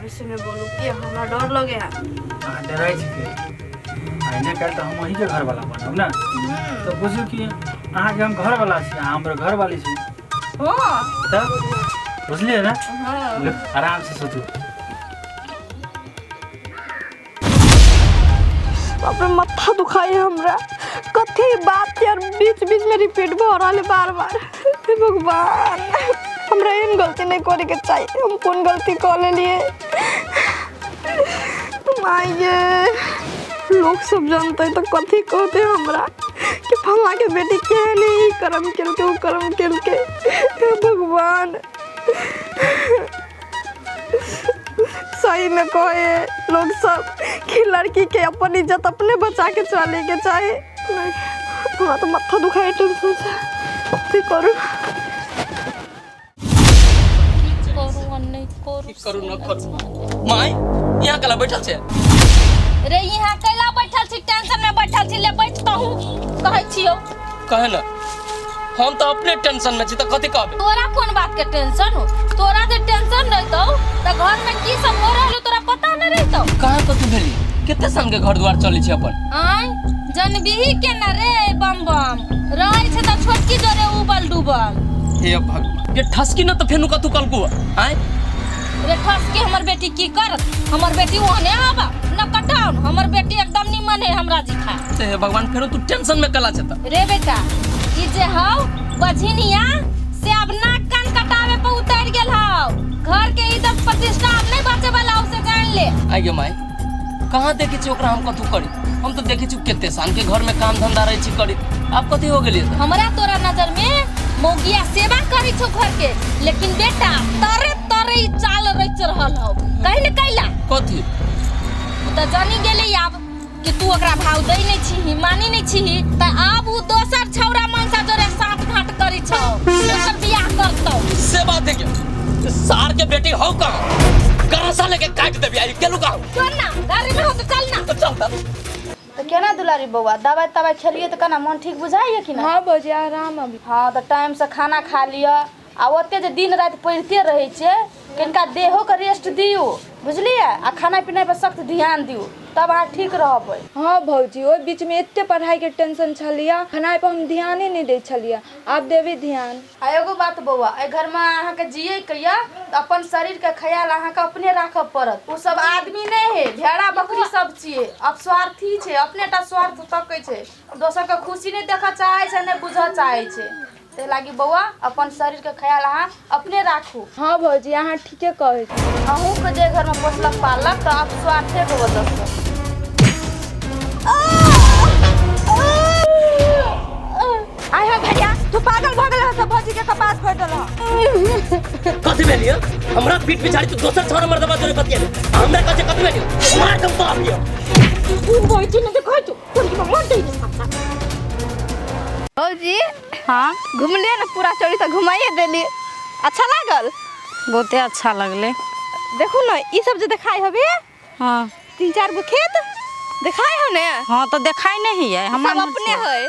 बेसी नहि बोलू कि हमरा डर लगे है अहाँ डराइ छी के आइ नहि काल्हि तऽ हम अहीँके घरवाला बनब ने तऽ बुझू कि अहाँके हम घरवाला छी अहाँ हमर घरवाली छी हाँ तब बुझलियै ने हाँ लू, आराम से सोचू बाप रे माथा दुखाई है हमरा कथी बात यार बीच बीच में रिपीट भऽ रहल है बार बार हे भगवान हमरा एहन गलती नहीं करे के चाहिए हम कोन गलती कऽ लेलिए माय लोग सब जानते तो कथी कहते हमरा कि फल्ला के बेटी केहन है ई करम केलके ओ करम केलके हे भगवान सही में कहे लोग सब कि लड़की के अपन इज्जत अपने बचा के चले के चाही नहीं, हमरा तो माथा दुखाए टेंशन से की करू करू आ नहि करू की करू न करू माय यहाँ कला बैठल छै रे यहाँ कैला बैठल छी टेंशन में बैठल छी ले बैठ तहूँ कहै छियौ कहे न हम तऽ अपने टेंशन में छी तऽ कथी कहबै तोरा कोन बात के टेंशन हो तोरा जे टेंशन रहितौ तऽ घर में की सब हो रहल हो तोरा पता नहि रहितौ कहाँ कथी भेली कते सन के घर द्वार चलै छै अपन आय जनबिही के न रे बम बम रहै छै तऽ छोटकी जोरे उबल डूबल हे भगवान ये ठसकी न तऽ फेनु कथू कलकू आय रे ठसकी हमर बेटी की करत हमर बेटी ओहने आबा न कटाउन हमर बेटी एकदम निमन है हमरा जिखा ते हे भगवान फेनु तू टेंशन में कला छै तऽ रे बेटा ई जे हौ बझिनिया से अब नाक कान कटावे पर उतर गेल हौ घर के इज्जत प्रतिष्ठा अब नहीं बचे वाला हौ से जान ले आइ गे माय कहाँ देखै छी ओकरा हम कथू करी हम तऽ देखै छी कते शान के घर में काम धंधा रहै छी करी आब कथी हो गेलियै तऽ हमरा तोरा नजर में मौगिया सेवा करै छौ घर के लेकिन बेटा तरे तरे ई चाल रच रहल हौ कहि ने कैला कथी उ तऽ जानी गेलै आब कि तू ओकरा भाव दै नहि छीही मानी नहि छीही तऽ आब उ दोसर छौड़ा मनसा जोरे साँठ घाट करै छौ दोसर बियाह करतौ से बात है क्या सार के बेटी हो कहाँ कहाँ लेके काट देबी आई केलू कहाँ चल ना गाड़ी में हो तो चल ना तो चल तब तऽ केना दुलारी बौआ दवाइ तवाइ खेलियै तऽ केना मोन ठीक बुझाइए कि नहि हाँ भौजी आराम अभी हँ तऽ टाइमसँ खाना खा लिअ आ ओते जे दिन राति पढ़िते रहै छियै कनिका देहोके रेस्ट दियौ बुझलियै आ खाना पीना पर सख्त ध्यान दियौ तब अहाँ ठीक रहबै हाँ भौजी ओहि बीचमे एते पढ़ाइके टेंशन छलियै खेनाइ पर हम ध्याने नहि दै छलियै आब देबै ध्यान आ एगो बात बौआ एहि घरमे अहाँके जियैके यऽ तऽ अपन शरीरके ख्याल अहाँके अपने राखऽ पड़त ओ सब आदमी नहि है भेड़ा बकरी सब छियै अब स्वार्थी छै अपने टा स्वार्थ तकै छै दोसरके खुशी नहि देखऽ चाहै छै नहि बुझऽ चाहै छै ताहि लागी बौआ अपन शरीरके ख्याल अहाँ अपने राखू हाँ भौजी अहाँ ठीके कहै छी अहूँके जे घरमे पोसलक पाललक तऽ आब स्वार्थेके वजहसँ आय हो भैया तू पागल भऽ गेल हँ भौजी के कपास फोड़ि देलह कथी भेल यौ हमरा पीठ पिछाड़ी तू दोसर छौड़ा मर्दबा जोरे बतिया हमरा कथी कथी भेल यौ मार दम बाप यौ भौजी ने देखै छौ तोरी के मार दै भौजी हाँ घुमलियै ने पूरा चोरी तऽ घुमाइए देली अच्छा लागल बहुते अच्छा लगलै देखू ने ई सब जे देखाइ हबे हाँ तीन चार गो खेत देखाय हो ने? हाँ तो देखाय नहीं है हम। सब अपने है।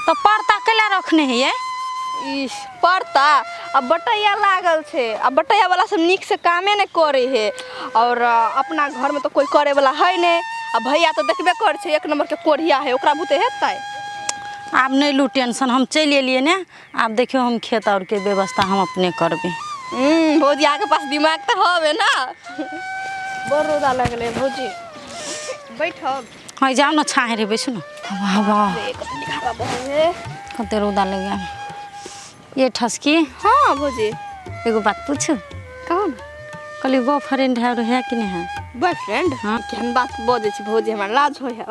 तो परता केला रखने है? इस परता आ बटैया लागल छै, आ बटैया वाला सब नीक से कामे नहीं करे है, और अपना घर में तो कोई करे वाला है नहीं, आ भैया तो देखबे कर छै एक नंबर के कोढ़िया है, ओकरा बुते हेतै। आब नहीं लू टेंशन, हम चलि एलियै ने, आब देखियौ हम खेत और के व्यवस्था हम अपने करबै। भौजी अहाँके पास दिमाग तऽ हवे ना। बड़ रौदा लगलै भौजी, बैठब? हाँ जाउ ने छाहे रे, बैसू ने। वाह वाह, कते रौदा लग गया। ये ठसकी। हाँ भौजी। एगो बात पूछू? कहू ने। कहली बॉयफ्रेंड है और है कि नहीं है? बॉयफ्रेंड? हाँ। केहन बात बजै छी भौजी, हमरा लाज होइ है।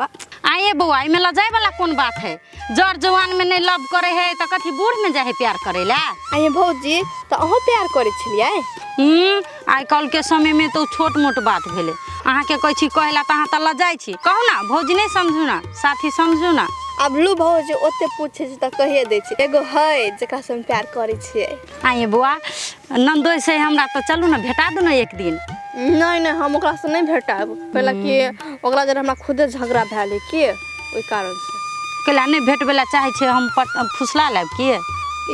आये बौआ, एहिमे लजाए वाला कोन बात है? जर जवान में नहीं लव करे है तो कथी बूढ़ में जाए प्यार करे ला? आये भौजी, तो अहूँ प्यार करे छलियै? आइ काल्हि के समय में तो छोट मोट बात भेलै। अहाँके कहै छी कहै ला तऽ अहाँ तऽ लजाइ छी। कहू ना भौजी, नहीं समझू ना साथी, समझू ना। आब लू भौजी, ओते पूछे छी तऽ कहिए दै छी, एगो है जकरा से हम प्यार करै छियै। आये बौआ, नन्दोइ से हमरा तऽ चलू ने भेटा दू ने एक दिन। नहीं नहीं, हम ओकरा से नहीं भेटाब, पहले कि ओकरा जरा हमरा खुदे झगड़ा भेल के ओहि कारण से। कैला नहीं भेटबै ला चाहै छै? हम फुसला लेब की?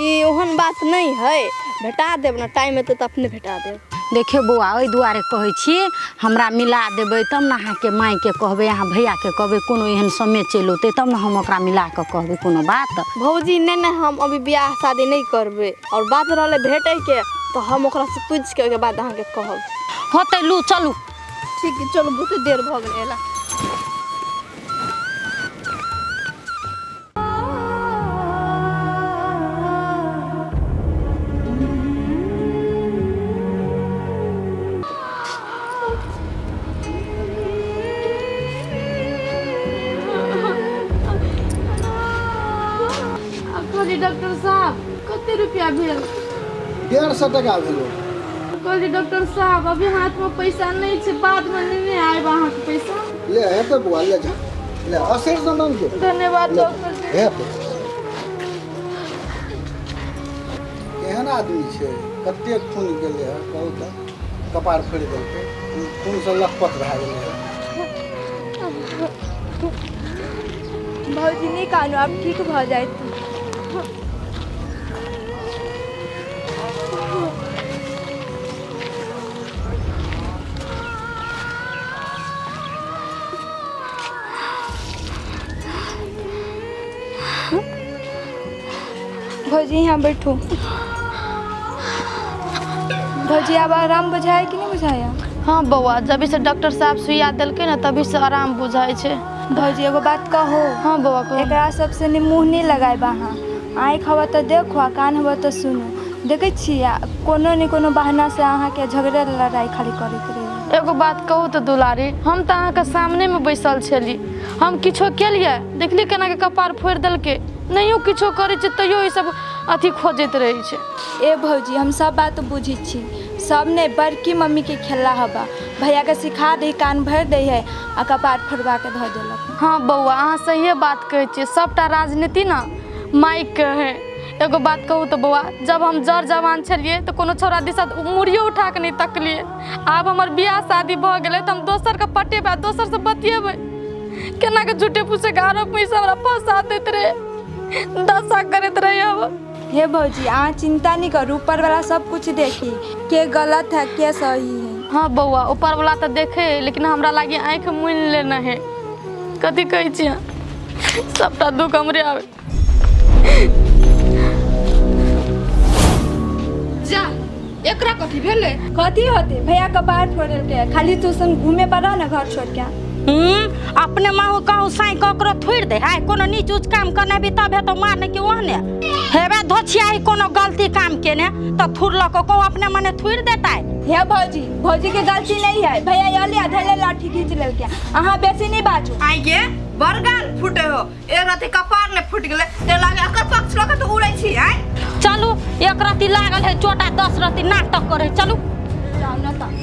ई ओहन बात नहीं है, भेटा देब ना, टाइम एतै तऽ अपने भेटा देब। देखियौ बौआ, ओहि दुआरे कहै छी हमरा मिला देबै तब ने अहाँके मायके कहबै, अहाँ भैयाके कहबै, कोनो एहन समय चलि औतै तब ने हम ओकरा मिला कऽ कहबै कोनो बात। भौजी नहीं नहीं, हम अभी बियाह शादी नहीं करबै, और बात रहलै भेटैके तऽ हम ओकरा से पूछि के ओहिके बाद अहाँके कहब। होतै, लू चलू। ठीक है चलू, बहुते देर भऽ गेलै एला। कहली डॉक्टर साहब कते रुपया भेल? 150 टका भेलो। कहली डॉक्टर साहब अभी हाथ में पैसा नहीं छै, बाद में लेने आयब अहाँके पैसा। ले हेतै बौआ, ले जा, ले असर समान के। धन्यवाद डॉक्टर साहब। केहन आदमी छै, कते खून गेलै है कहू तऽ, कपार फोड़ि देलकै, खूनसँ लथपथ भए गेलै है। भौजी नहीं कानू, आब ठीक भऽ जायत। भौजी यहाँ बैठू। भौजी आब आराम बुझाया कि नहीं बुझाया? हाँ बौआ, जब से डॉक्टर साहब सुइया देलकै ने तभी से आराम बुझाइ छै। भौजी एगो बात कहो? हाँ बौआ कहो। एकरा सबसे ने मुँह नहीं लगायब अहाँ, आँखि हवा तऽ देखो आ कान हवा तऽ सुनू। देखै छियै कोनो ने कोनो बहाना से अहाँके झगड़े लड़ाई खाली करैत रहै। एगो बात कहू तऽ दुलारी, हम तऽ अहाँके सामनेमे बैसल छली, हम किछो केलियै देखली केना के कपार फोड़ि देलकै, नहियो किछो करै छै तैयो ई सब अथी खोजैत रहै छै। ए भौजी हम सब बात बुझै छी, सब ने बड़की मम्मी के खेला हवा, भैया के सिखा दे, कान भरि दै है आ कपार फोड़वा के धऽ देलक। हाँ बौआ अहाँ सहिए बात कहै छियै, सबटा राजनीति ने माइक के है। एगो बात कहू तऽ बौआ, जब हम जर जवान छलियै तऽ कोनो छौड़ा दिशा मुड़ियो उठा के नहि तकलियै, आब हमर बियाह शादी भऽ गेलै तऽ हम दोसरके पटेबै आ दोसरसँ बतियेबै केना के? झूठे फूसे के आरोप में हमरा फंसा दैत रहे, दशा करैत रहे। अब हे भौजी अहाँ चिंता नहीं करू, ऊपर वाला सब कुछ देखी के गलत है के सही है। हाँ बौआ ऊपर वाला तऽ देखे, लेकिन हमरा लागी आँखि मुनि लेना है। कथी कहै छी अहाँ, सबटा दुख हमरे आवे। जा एकरा कथी भेलै? कथी होते, भैया कपार फोड़लकै, खाली तू संग घूमे पर रह ना घर छोड़ के। अपने माँ कहूँ साई ककरो थोड़ि दे है, कोनो नीच उच काम करने भी तब हेतौ मारने के ओहने हेबे धोछियाही, कोनो गलती काम केने तऽ थुरलक कहूँ अपने मने थुरि देतै। हे भौजी, भौजी के गलती नहीं है, भैया अलिया धैले लाठी खींच लेलकै, अहाँ बेसी नहीं बाजू। आइगे बरगाल फूटे हो, एक राति कपार ने फूट गेलै ते लागे एकर पक्ष लऽ के तऽ उड़ै छी। आइ चलू, एक रति लागल है चोटा, 10 रति नाटक करे, चलू जाउ न तऽ।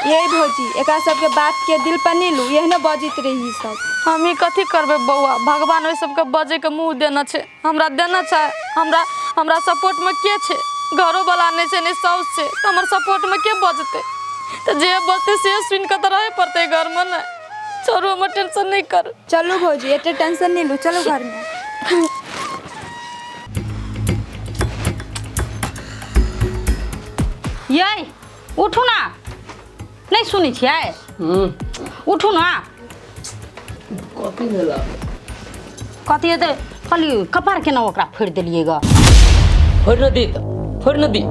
ये भौजी एकरा सबके बात के दिल पर नहीं लू, एहने बजैत रही सब। हम ई कथी करबै बौआ, भगवान ओहि सबके बजैके मुँह देने छै, हमरा देने छै, हमरा हमरा सपोर्टमे के छै? घरो वाला नहि छै, नहि साउस छै, तऽ हमर सपोर्टमे के बजतै? तऽ जे बजतै से सुनि कऽ तऽ रहै पड़तै घरमे ने। छोड़ू हमर टेंशन नहीं करू। चलू भौजी, एते टेंशन नहीं लू, चलो घर में। यै उठू ना, नहीं सुनै छियै? उठू ना। कथी भेला? कथी हेतै, खाली कपार केना ओकरा फोड़ि देलियै ग। फोड़ि न दी तऽ फोड़ि न दी,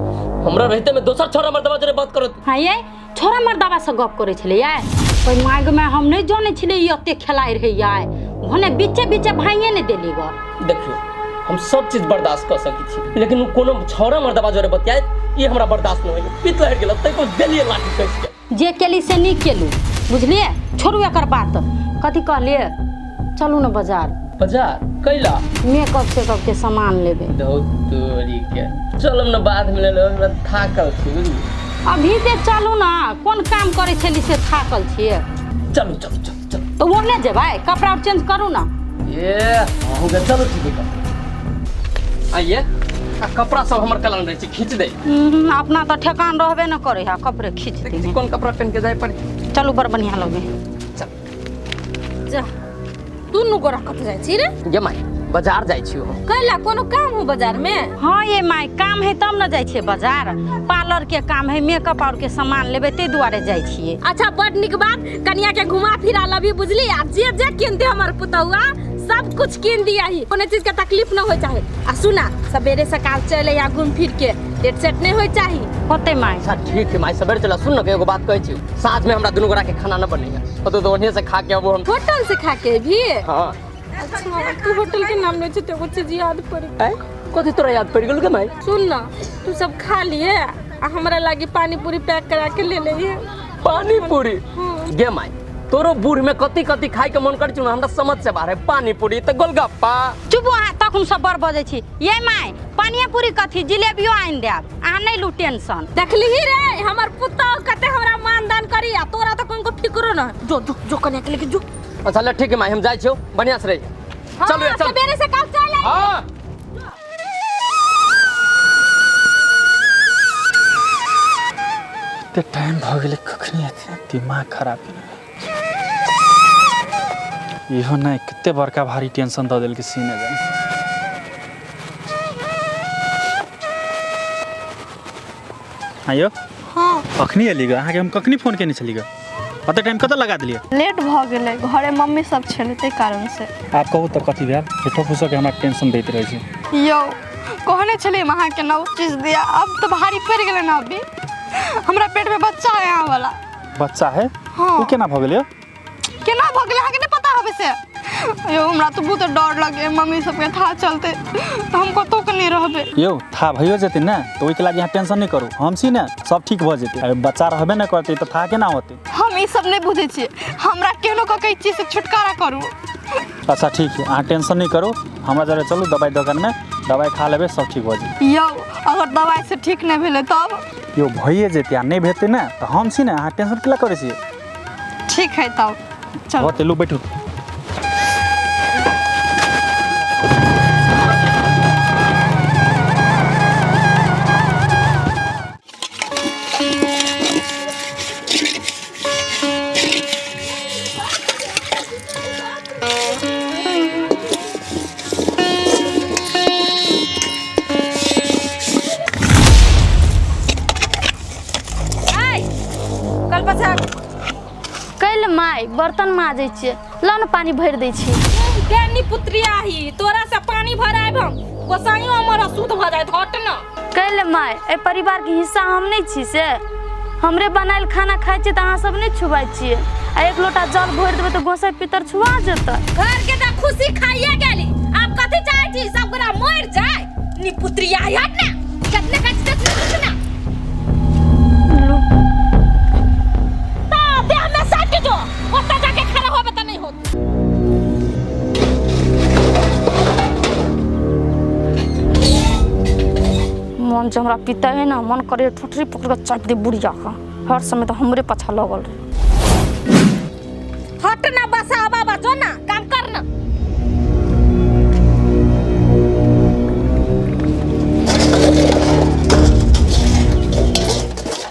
हमरा रहिते में दोसर छोरा मर्दबा जरे बात करत। हाँ यै, छोरा मर्दबा से गप करै छलै यै। ओहि माइग में हम नहीं जानै छलियै ई एते खेलाइ रहै यै, भने बीचे बीचे भाइये नहि देली ग। देखियौ हम सब चीज बर्दाश्त कऽ सकै छी, लेकिन ओ कोनो छौड़ा मर्दबा जरे बतियाइत ई हमरा बर्दाश्त नहि होइए। पीत लहरि गेल तै को देलियै लाठी कसि के। जे केली से नीक केलू, बुझलियै? छोड़ू एकर बात। कथी कहलियै? चलू ने बाजार। बाजार कैला? मेकअप सेकअप के सामान लेबै। धौ तोरी के, चलब ने बाद में ले लेब, हमरा थाकल छी बुझलियै। अभी जे चलू ना, कोन काम करै छली से थाकल छियै। चलू चलू चलू चलू। तऽ ओने जेबै, कपड़ा आर चेंज करू ना। ए अहूँ के चलू ठीक है। आइए आ कपड़ा सब हमर कलन रहै छै, खींच दे। अपना तऽ ठेकान रहबे न करै है, कपड़े खींच दे। कोन कपड़ा पहन के जाय पड़े? चलू बड़ बढ़िया लगे। चल जा दुनू गोरा कत जाइ छी रे? गे माय, बाजार जाइ छी हम। कैला कोनो काम हो बाजार में? हाँ ये माय, काम है तब न जाइ छियै बाजार। पार्लर के काम है, मेकअप और के सामान लेबै ताहि दुआरे जाइ छियै। अच्छा बड नीक बात, कनिया के घुमा फिरा लबी बुझली। आ जे जे किनते हमर पुतहुआ सब कुछ किन दिया ही, कोनो चीज के तकलीफ न हो चाहे। आ सुना सवेरे सकाल चले या घूम फिर के, लेट सेट नहीं हो चाही। होते माय। अच्छा ठीक है माय, सवेरे चला। सुन न एगो बात कहै छी, साँझ में हमरा दुनू गोरा के खाना न बनैया, ओतऽ तो ओन्हे से खा के अबो हम। होटल से खा के भी? हाँ। अच्छा तू होटल के नाम ले छै एगो चीज याद पड़। कथी तोरा याद पड़ गेल के माय? सुन ना, तू सब खा लिए आ हमरा लागी पानी पूरी पैक करा के ले लिए। पानी पूरी? गे माय, तोरो बूढ़ में कथी कथी खाय के मन कर छी हमरा समझ से बाहर है। पानी पूरी तऽ गोलगप्पा। चुप अहाँ, तखन सब बड़ बजै छी। ये my, पानिये पूरी कथी, जिलेबियो आनि देब, अहाँ नहीं लू टेंशन। देखली रे हमर पुतहु कते हमरा मानदान करी, आ तोरा तऽ कोनो फिकरो न। जो जो जो कनिया के लेके जो। अच्छा ले ठीक है माय, हम जाइ छियौ, बढ़िया से रही। चलू चल, सवेरे से काल चल आई। हां ते टाइम भ गेलै, कखनी एते दिमाग खराब केने। इहो नहीं कते बड़का भारी टेंशन दऽ देलकै सीने जान। आयो। हाँ कखनी एली ग? अहाँके हम कखनी फोन केने छली ग? ओते टाइम कतऽ लगा देलियै? लेट भऽ गेलै, घरे मम्मी सब छलै ताहि कारण से। आप कहू तऽ कथी भेल? झूठो फूसो के हमरा टेंशन दैत रहै छै। यौ कहने छलियै हम अहाँके नव चीज दिया, अब तऽ भारी पड़ि गेलै ने। अभी हमरा पेट में बच्चा है। अहाँ वाला बच्चा है? हाँ। ओ केना भऽ गेलै? केना भऽ गेलै अहाँके नहि पता होबे से? यौ हमरा तऽ बहुत डर लगे, मम्मी सबके था चलते तऽ हम कतहु के नहि रहबै। यौ था भइयो जेतै ने तऽ ओहिके लागि अहाँ टेंशन नहि करू, हम छी ने, सब ठीक भऽ जेतै। बच्चा रहबे नहि करतै तऽ था केना होतै? हम ई सब नहि बुझै छियै, हमरा केहनो कऽ के ई चीजसँ छुटकारा करू। अच्छा ठीक है, अहाँ टेंशन नहीं करू, हमरा जरे चलू दवाई दोकान में, दवाई खा लेबै सब ठीक भऽ जेतै। यौ अगर दवाई से ठीक नहि भेलै तब? यौ भइए जेतै, आ नहि भेतै ने तऽ हम छी ने, अहाँ टेंशन केला करै छियै? ठीक है तब चलू। होतै, लू बैठू। बर्तन माजै छियै, लऽ ने पानी भरि दै छी। केनी पुत्रिया ही तोरा से पानी भरायब हम, गोसाइयो हमर अशुद्ध भऽ जायत। हट न। कैले माय, एहि परिवार के हिस्सा हम नहि छी से? हमरे बनायल खाना खाइ छियै तऽ अहाँ सब नहि छुबाइ छियै, आ एक लोटा जल भरि देबै तऽ गोसाइ पितर छुआ जेतै। घर के तऽ खुशी खाइए गेली, आब कथी चाहै छी सब गोरा मरि जाय? नी पुत्रिया ही हट ना, कितने खाइ छी ततने कुछ ना। ता देह में सट जो, ओतऽ जाके खड़ा होबे तऽ नहीं होत। मन जे हमरा पिता है ना, मन करे ठोठरी पकड़ के चाट दे बुढ़िया का, हर समय तो हमरे पाछा लगल रहे। हट ना बसा बाबा, जो ना काम कर ना।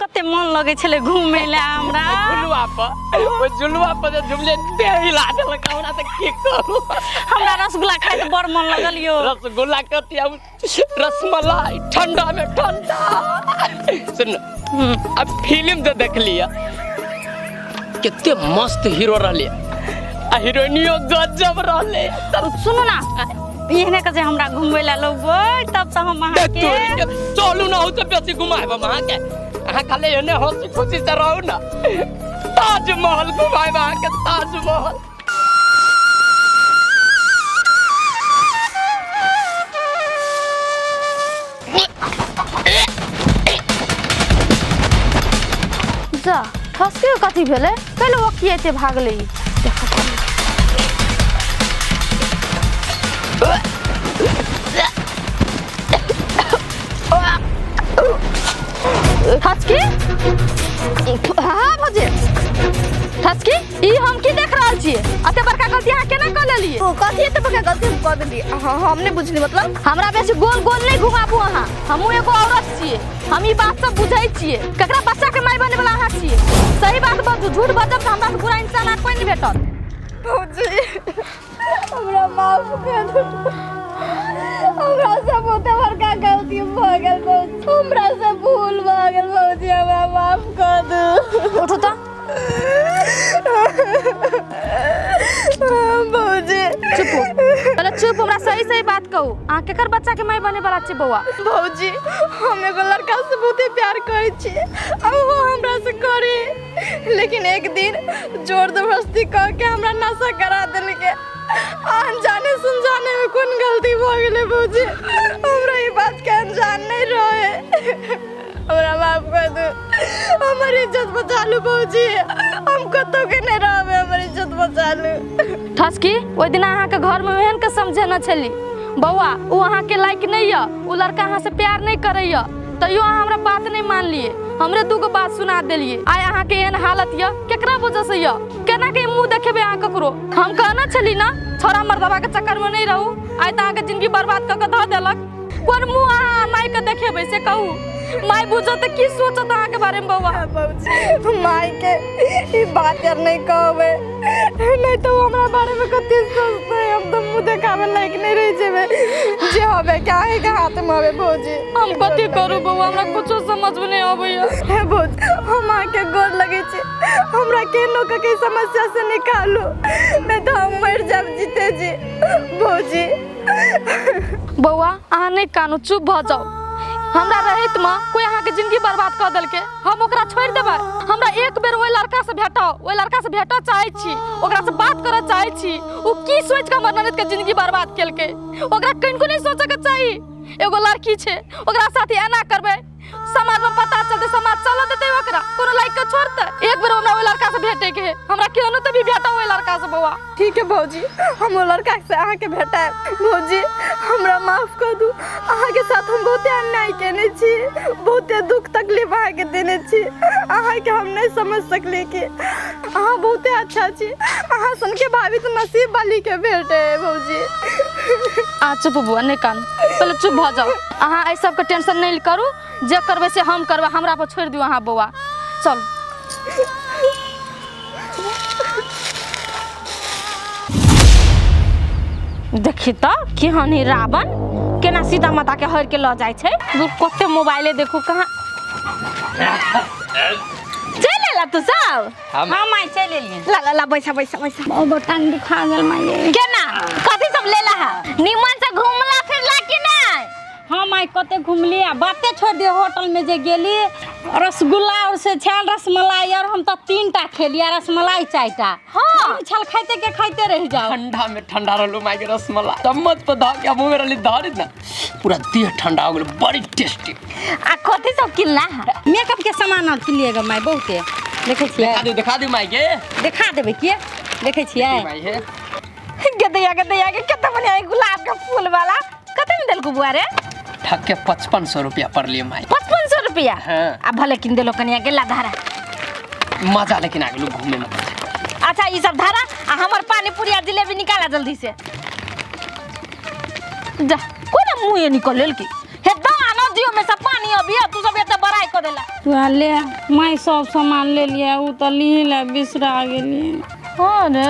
कते मन लगै छलै घूमे ला हमरा। झुलुआ पर, ओहि झुलुआ पर जे झुमले देह हिला देलक हमरा, तऽ की कहू। हमरा रसगुल्ला खाइ के बड़ मन लगल यो। रसगुल्ला कथी, आब रसमलाई ठंडा में ठंडा। सुन, अब फिल्म तो देख लिया, कितने मस्त हीरो रहले आ हीरोइनियो गजब रहले। सुनू ना, एहने के जे हमरा घुमबै ला लौबै तब तऽ हम अहाँके चलू ना, हो तऽ बेसी घुमाएब हम अहाँके। अहाँ खाली एहने हंसी खुशी से रहू ना, ताजमहल घुमाएब अहाँके, ताजमहल। जा ठसके कथी भेलै, पहिले ओ किया एते भागलै ई? ठसकी, हाँ भौजी ठसकी, ई हम की देख रहल छियै? एते बड़का गलती अहाँ केना कऽ लेलियै? ओ कथी एते बड़का गलती हम कऽ देलियै? हाँ, हम नहि बुझली। मतलब हमरा बेसी गोल गोल नहि घुमाबू अहाँ, हमहूँ एगो औरत छियै, हम ई बात सब बुझै छियै। ककरा बच्चा के माय बने वाला अहाँ छियै? सही बात बाजू, झूठ बाजब तऽ हमरा से बुरा इंसान अहाँ कोइ नहि भेटत। भौजी हमरा माफ कर दू, हमरा से बहुत बड़का गलती भऽ गेल भौजी, हमरा से भूल भऽ गेल भौजी, हमरा माफ कर दू। उठू तऽ भौजी। चुप हो, पहिले चुप, हमरा सही सही बात कहू, अहाँ केकर बच्चा के माय बने वाला छियै बौआ? भौजी हम एगो लड़का से बहुते प्यार करै छी आ ओहो हमरा से करे, लेकिन एक दिन जोर जबरदस्ती कऽ के हमरा नशा करा देलकै। अनजाने सुनजाने में कोन गलती भऽ गेलै भौजी, हमरा ई बात के अनजान नहीं रहे। हमरा माफ कर दू, हमर इज्जत बचा लू भौजी, हम कतौ के नहीं रहबै, हमर इज्जत बचा लू। ठसकी, ओहि दिन अहाँके घरमे ओहन के समझेने छली बौआ, ओ अहाँके लायक नहीं यऽ, ओ लड़का अहाँ से प्यार नहीं करैया, तैयो अहाँ हमरा बात नहीं मानलिए, हमरे दूगो बात सुना देलिए। आइ अहाँके एहन हालत यऽ केकरा वजह से यऽ? केना के मुँह देखेबै अहाँ ककरो? हम कहने छली ना छोरा मर्दबा के चक्कर में नहीं रहू, आइ तऽ अहाँके जिंदगी बर्बाद कऽ के धऽ देलक। कोन मुँह अहाँ माय के देखेबै से कहू? माय बुझत तऽ की सोचत अहाँके बारे में बौआ? भौजी माय के ई बात यार नहीं कहबै, नहीं तो हमरा बारे में कथी सोचतै, हम तऽ मुँह देखाबै लायक नहीं रहि जेबै। जे होबे के अहीं के हाथ में होबे भौजी। हम कथी करू बौआ, हमरा कुछो समझ में नहीं अबैया। हे भौजी हम अहाँके गोर लगै छी, हमरा केहनो कऽ के समस्या से निकालू, नहीं तो हम मरि जायब जीते जी भौजी। बौआ अहाँ नहीं कानू, चुप भऽ जाउ। हमरा रहैत में कोई अहाँके जिंदगी बर्बाद कऽ देलकै, हम ओकरा छोड़ि देबै? हमरा एक बेर ओहि लड़का से भेटाउ, ओहि लड़का से भेटऽ चाहै छी, ओकरा से बात करऽ चाहै छी। ओ की सोचि कऽ हमर ननद के जिंदगी बर्बाद केलकै? ओकरा कनिको नहीं सोचऽ के चाही, एगो लड़की छै ओकरा साथ एना करबै, समाज में पता चलतै, समाज चलऽ देतै ओकरा, कोनो लाइक के छोड़तै? एक बेर हमरा ओहि लड़का से भेटै के है, हमरा केहनो तऽ भी भेटाउ ओहि लड़का से बौआ। ठीक है भौजी, हम ओ लड़का से अहाँके भेटायब। भौजी हमरा माफ कऽ दू, अहाँके साथ हम बहुते अन्याय केने छी, बहुते दुख तकलीफ अहाँके देने छी, अहाँके हम नहीं समझ सकली कि अहाँ बहुते अच्छा छी, अहाँ सनके भाभी तऽ नसीब वाली के भेटे है भौजी। आ चुप बौआ, नहीं कानू, पहिले चुप भऽ जाउ। अहाँ एहि सबके टेंशन नहीं करू, जे करबै से हम करबै, हमरा पर छोड़ि दियौ अहाँ बौआ। चलू देखी तऽ केहन है रावण, केना सीता माता के हर के लऽ जाइ छै। कते मोबाइले देखू कहाँ चलि एला तू सब? हाँ माय चलि एलियै। ला ला ला बैसा बैसा बैसा। ओ टांग दुखा गेल माय। केना कथी सब लेला है? निमन से घुमला फिरला कि नहीं? हाँ माय कते घुमली, आ बाते छोड़ दियो। होटल में जे गेली रसगुल्ला और से छल रसमलाई, और हम तो 3 टा खेली आ रसमलाई 4 टा। हाँ छल खाइते के खाइते रह जाओ। ठंडा में ठंडा रहलू माय के रसमलाई चम्मच पर धऽ के मुँह में रहली धरी ना, पूरा देह ठंडा हो गेल, बड़ी टेस्टी। आ कथी सब किनला है? मेकअप के सामान और किनलिए ग माय बहुते। देखै छियै? देखा दू, देखा दू माय के। देखा देबै के? देखै छियै? माय हे गदैया गदैया के कते बढ़िया गुलाब के फूल वाला कते में देलकू बुआ रे? ठक के 5500 रुपया पड़लिए माय। 5500 रुपया? हाँ। आ भले किन देलो कनिया के ला धारा। मजा लेकिन आ गेलू घूमे में। अच्छा ई सब धारा आ हमर पानी पूरी आ जिलेबी निकाला जल्दी से। जा कोना मुँह निकल लेल की? हे दाना दियो में सब पानी अभी तू सब एते बड़ा लड़ाई कऽ देला। तू ले माय सब सामान ले लिया उ त ली ले बिसरा गेलिए। हां रे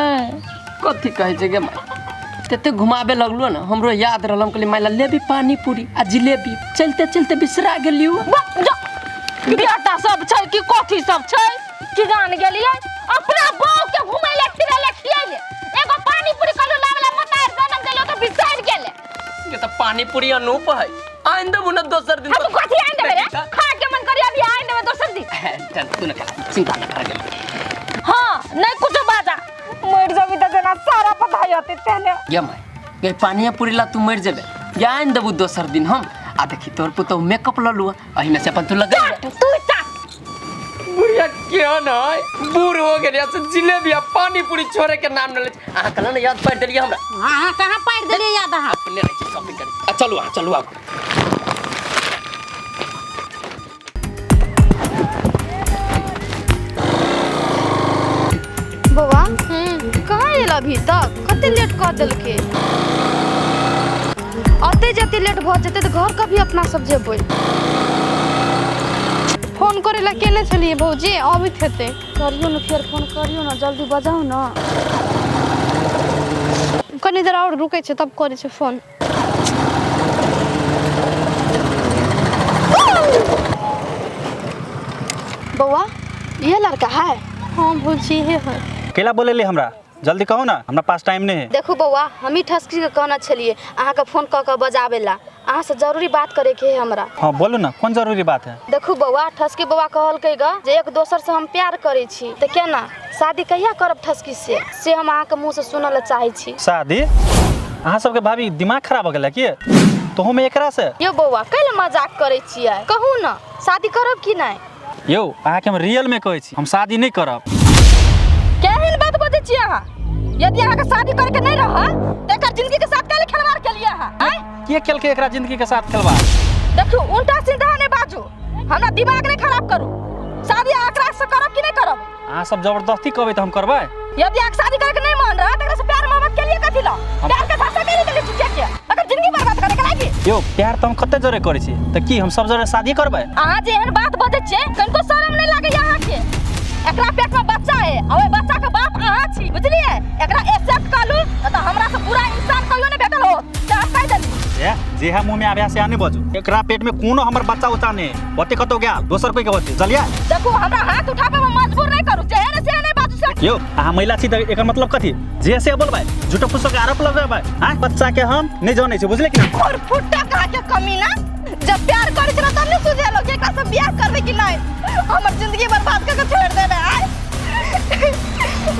कथी कहै छै गे माय, तते घुमाबे लगलो ना हमरो याद रहल, हम कहली माय ला लेबी पानी पूरी आ जिलेबी, चलते चलते बिसरा गेलियो। बेटा सब छै कि कथी सब छै कि जान गेलिए अपना बहू के घुमैले फिरैले खियैले एगो पानी पूरी कलू लावला मतार जनम देलो त बिसर गेले। के त पानी पूरी अनूप है, आइन देबू ना दोसर दिन। हम कथी आइन देबे रे, खा के मन करी अभी आइन देबे दोसर दिन। चल तू ना खा, चिंता ना कर गेल। हां नहीं कुछ बाजा मर जबी त जना सारा पता होते तेने। गे माय गे पानी पूरी ला तू मर जेबे, या आइन देबू दोसर दिन हम। आ देखी तोर पुतौ मेकअप ल लुआ अहिना से अपन तू लगा तू चाट। बुढ़िया क्यों ना बूढ़ हो गेल से जिलेबी आ पानी पूरी छोड़े के नाम न ले। अहाँ कहल ना याद पाड़ देलिए हमरा। हां कहां पाड़ देलिए याद अहाँ अपने रह छी शॉपिंग करे। आ चलू अहाँ चलू आब। बौआ कहाँ एल अभी तक, कते लेट कऽ देलकै। अते जते लेट भऽ जेतै तऽ घर कभी अपना सब जेबै। फोन करे ला केने छलियै भौजी, अबैत हेतै। करियो न फेर फोन करियो न, जल्दी बजाउ न। कनी देर और रुकै छै तब करै छै फोन। बौआ ये लड़का है? हाँ भौजी ये है। केला बोलेली हमरा, जल्दी कहू ना, हमरा पास टाइम नहीं है। देखू बौआ हम ही ठसकी के कहना छलिए अहाँ के फोन क के बजाबेला, अहाँ से जरूरी बात करे के है हमरा। हाँ बोलू ना, कौन जरूरी बात है? देखू बौआ ठसकी बौआ कहलकै ग जे एक दोसर से हम प्यार करै छी त केना शादी कहिया करब ठसकी से हम अहाँ के मुँह से सुनऽ ल चाहै छी। शादी? अहाँ सबके भाभी दिमाग खराब हो गेल की? तो हम एकरा से यो बौआ कैला मजाक करै छियै, कहू ना शादी करब कि नहीं? यो अहाँ के हम रियल में कहै छी, हम शादी नहीं करब। केहन बात बजै छी अहाँ? यदि अहाँ के शादी करे के नहीं रहा त एकर जिंदगी के साथ काहे खिलवाड़ केलिए अहाँ? के केलकै एकरा जिंदगी के साथ खिलवाड़? देखियौ उल्टा सीधा नहीं बाजू, हमरा दिमाग नहीं खराब करू। शादी एकरा से करब कि नहीं करब? अहाँ सब जबरदस्ती कहबै त हम करबै। यदि अहाँ शादी करे के नहीं मान रहा त एकरा से प्यार मोहब्बत केलिए कथी ला? प्यार के झांसा केलिए देली चुचिया के, अगर जिंदगी बर्बाद करे के लागी। यो प्यार त हम कते जरे करै छी त की हम सब जरे शादी करबै? अहाँ जे एहन बात बजै छियै कनिको शरम नहीं लागैया अहाँ के? एकरा पेट में बच्चा है और ओइ बच्चा के बाप अहाँ छी, बुझलिए? एकरा एक्सेप्ट करू त हमरा से बुरा इंसान कहियो नहीं भेटल होत, से हम कहि देली। ए जेहा मुंह में आबे से आने बजू, एकरा पेट में कोनो हमर बच्चा उचा नहीं होते, कतो गया दोसर कोई के होते। चलिया देखू हमरा हाथ उठाबे में मजबूर नहीं करू, जेहन से नहीं बाजू से। यो अहाँ महिला छी त एकर मतलब कथी? जे से बोलबै झूठो फूसो के आरोप लगबै। हां बच्चा के हम नहीं जानै छी, बुझले कि ना? और फुट्टा कहा के कमीना, जब प्यार करै छला तब नहीं सुझेलो कि एकरा से बियाह करबै कि नहीं, हमर जिंदगी बर्बाद कर के छोड़ देले। आय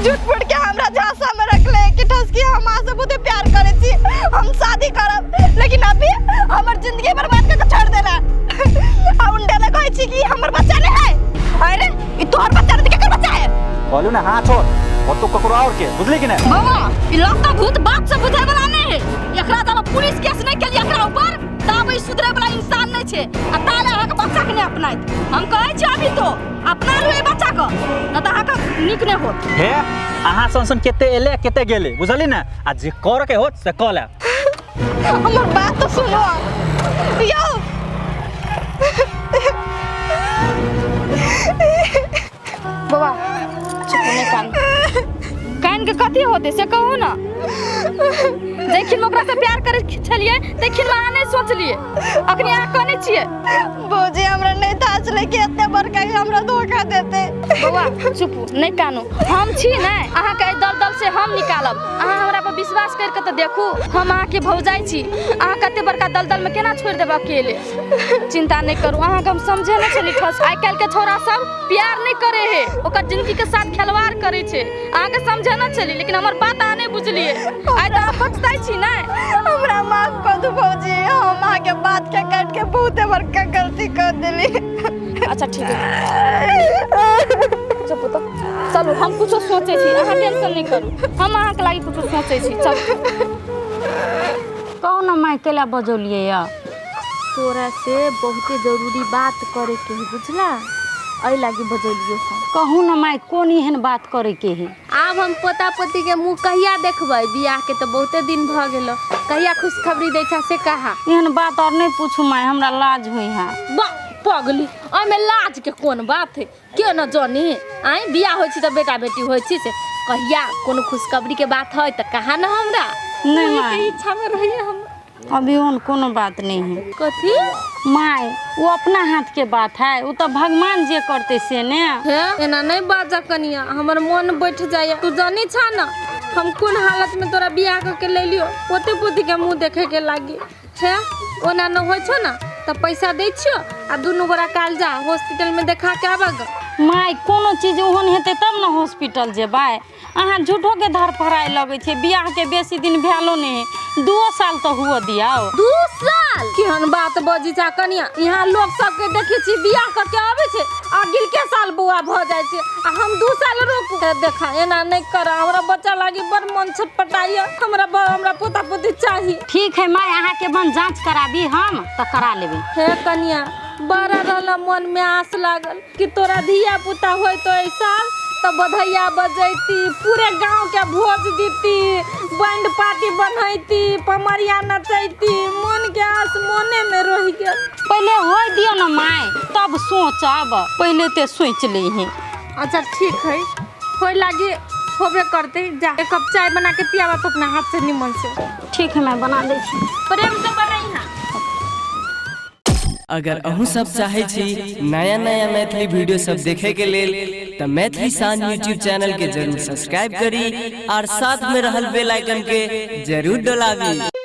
झूठ फूट के हमरा झांसा में रखले कि ठसकी हम अहाँ से बहुते प्यार करै छी, हम शादी करब, लेकिन अभी हमर जिंदगी बर्बाद कर के छोड़ देला। आ उंडेला कहै छी कि हमर बच्चा नहीं है। अरे ई तोहर बच्चा नहीं केकर बच्चा है? बोलू ना हां छोड़, और तो ककरो और के, बुझली कि नहीं? बाबा ई लगता भूत बात से बुझै वाला नहीं है, एकरा जब पुलिस केस नहीं केलिए एकरा ऊपर तब ई सुधरे वाला इंसान नहीं छे। आ ताले अहाँ के बच्चा के नहीं अपनाइत, हम कहै छी अभी तो अपना लू ई बच्चा के, न त अहाँ के नीक नहीं होत। हे अहाँ सन सन केते एले केते गेले, बुझली ना? आ जे कर के होत से कह ले। हमर बात तो सुनो यो। बाबा चुप नहीं कान कान के कथी होते से कहू ना। देखिन ओकरा से प्यार करे छलिए देखिन अहाँ नहीं सोचलिए, अखनी अहाँ कहने छियै। भौजी हमरा नहीं था छलै कि एते बड़का हमरा धोखा देते। बौआ चुप नहीं कानू, हम छी ने अहाँ के दल दल से हम निकालब, अहाँ हमरा पर विश्वास करके तऽ देखू, हम अहाँ के भौजाइ छी, अहाँ कते बड़का दलदल में केना छोड़ि देब अकेले। चिंता नहीं करू, अहाँ के हम समझे नहीं छली ठस। आइ काल्हि के छोरा सब प्यार नहीं करे है, ओकर जिंदगी के साथ खिलवाड़ करे छै, अहाँ के समझे न छली, लेकिन हमर बात अहाँ नहीं बुझलिए। आइ तऽ अहाँ पछताइ छी ने। हमरा माफ कर दू भौजी, हम अहाँ के बात के काट के बहुत बड़का गलती कर देली। अच्छा ठीक है चुप तो चलू, हम कुछो सोचे छी, अहाँ टेंशन नहीं करू, हम अहाँ के लागि कुछो सोचे छी। चलू कहू ना माय केला बजौलिए या? तोरा से बहुते जरूरी बात करे के है, बुझला? एहि लागि बजौलियो हम। कहू ना माय कोन एहन बात करे के है? आब हम पोता पोती के मुँह कहिया देखबै? बियाह के तऽ बहुते दिन भऽ गेलो, कहिया खुशखबरी दै छा से कहा? एहन बात और नहीं पूछू माय, हमरा लाज होइ है। बा पगली, ओहिमे लाज के कोन बात है? के न जानी आइ बियाह होइ छी तऽ बेटा बेटी होइ छी से कहिया कोनो खुशखबरी के बात है तऽ कहा न हमरा नहीं ओही के माय इच्छा में रहिए हम। अभी ओहन कोनो बात नहीं है। कथी माय वो अपना हाथ के बात है, वो तो भगवान जे करते से ने। हे एना नहीं बाजा कनिया, हमर मन बैठ जाए। तू जानी छा ना हम कोन हालत में तोरा बियाह कर के ले लियो, पोते पोती के मुंह देखे के लागी हे। ओना न होइ छौ ना तऽ पैसा दै छियो आ दुनू गोरा काल जा हॉस्पिटल में देखा के आबग। माय कोनो चीज ओहन हेतै तब ने हॉस्पिटल जेबै। अहाँ झूठो के धरफड़ाइ लगै छै, बियाह के बेसी दिन भेलो नहीं है, 2 साल तो हुआ दियाओ। 2 साल केहन बात बजी छा कनिया, यहाँ लोग सबके देखै छी बियाह कर के आबै छै आ गिलके साल बौआ भऽ जाइ छै आ हम 2 साल रोकू। देखा एना नहीं कर, हमरा बच्चा लागी बड़ मन छटपटाइए, हमरा हमरा पोता पोती चाही। ठीक है माय, अहाँ के मन जांच कराबी हम तऽ करा लेबै। हे कनिया बड़ा रहला मन में आस लागल कि तोरा धिया पुता होय तो एहि साल तो बधैया बजैती, पूरे गांव के भोज दीती, बैंड पार्टी बनैती, पमरिया नचैती। मन के आस मने में रहि गेल। पहले होय दियो ना माय तब सोचब, पहले ते सोच ली। अच्छा ठीक है, होय लागी होबे करते। जा एक कप चाय बना के पियाबा तो अपना हाथ से निमन से। ठीक है मैं बना दै छी, प्रेम से बनैहा। अगर अहूँ सब चाहे छी नया नया मैथिली वीडियो सब देखे के लेल त मैथिली शान यूट्यूब चैनल के जरूर सब्सक्राइब करी और साथ में रहल बेल आइकन के जरूर दबावी।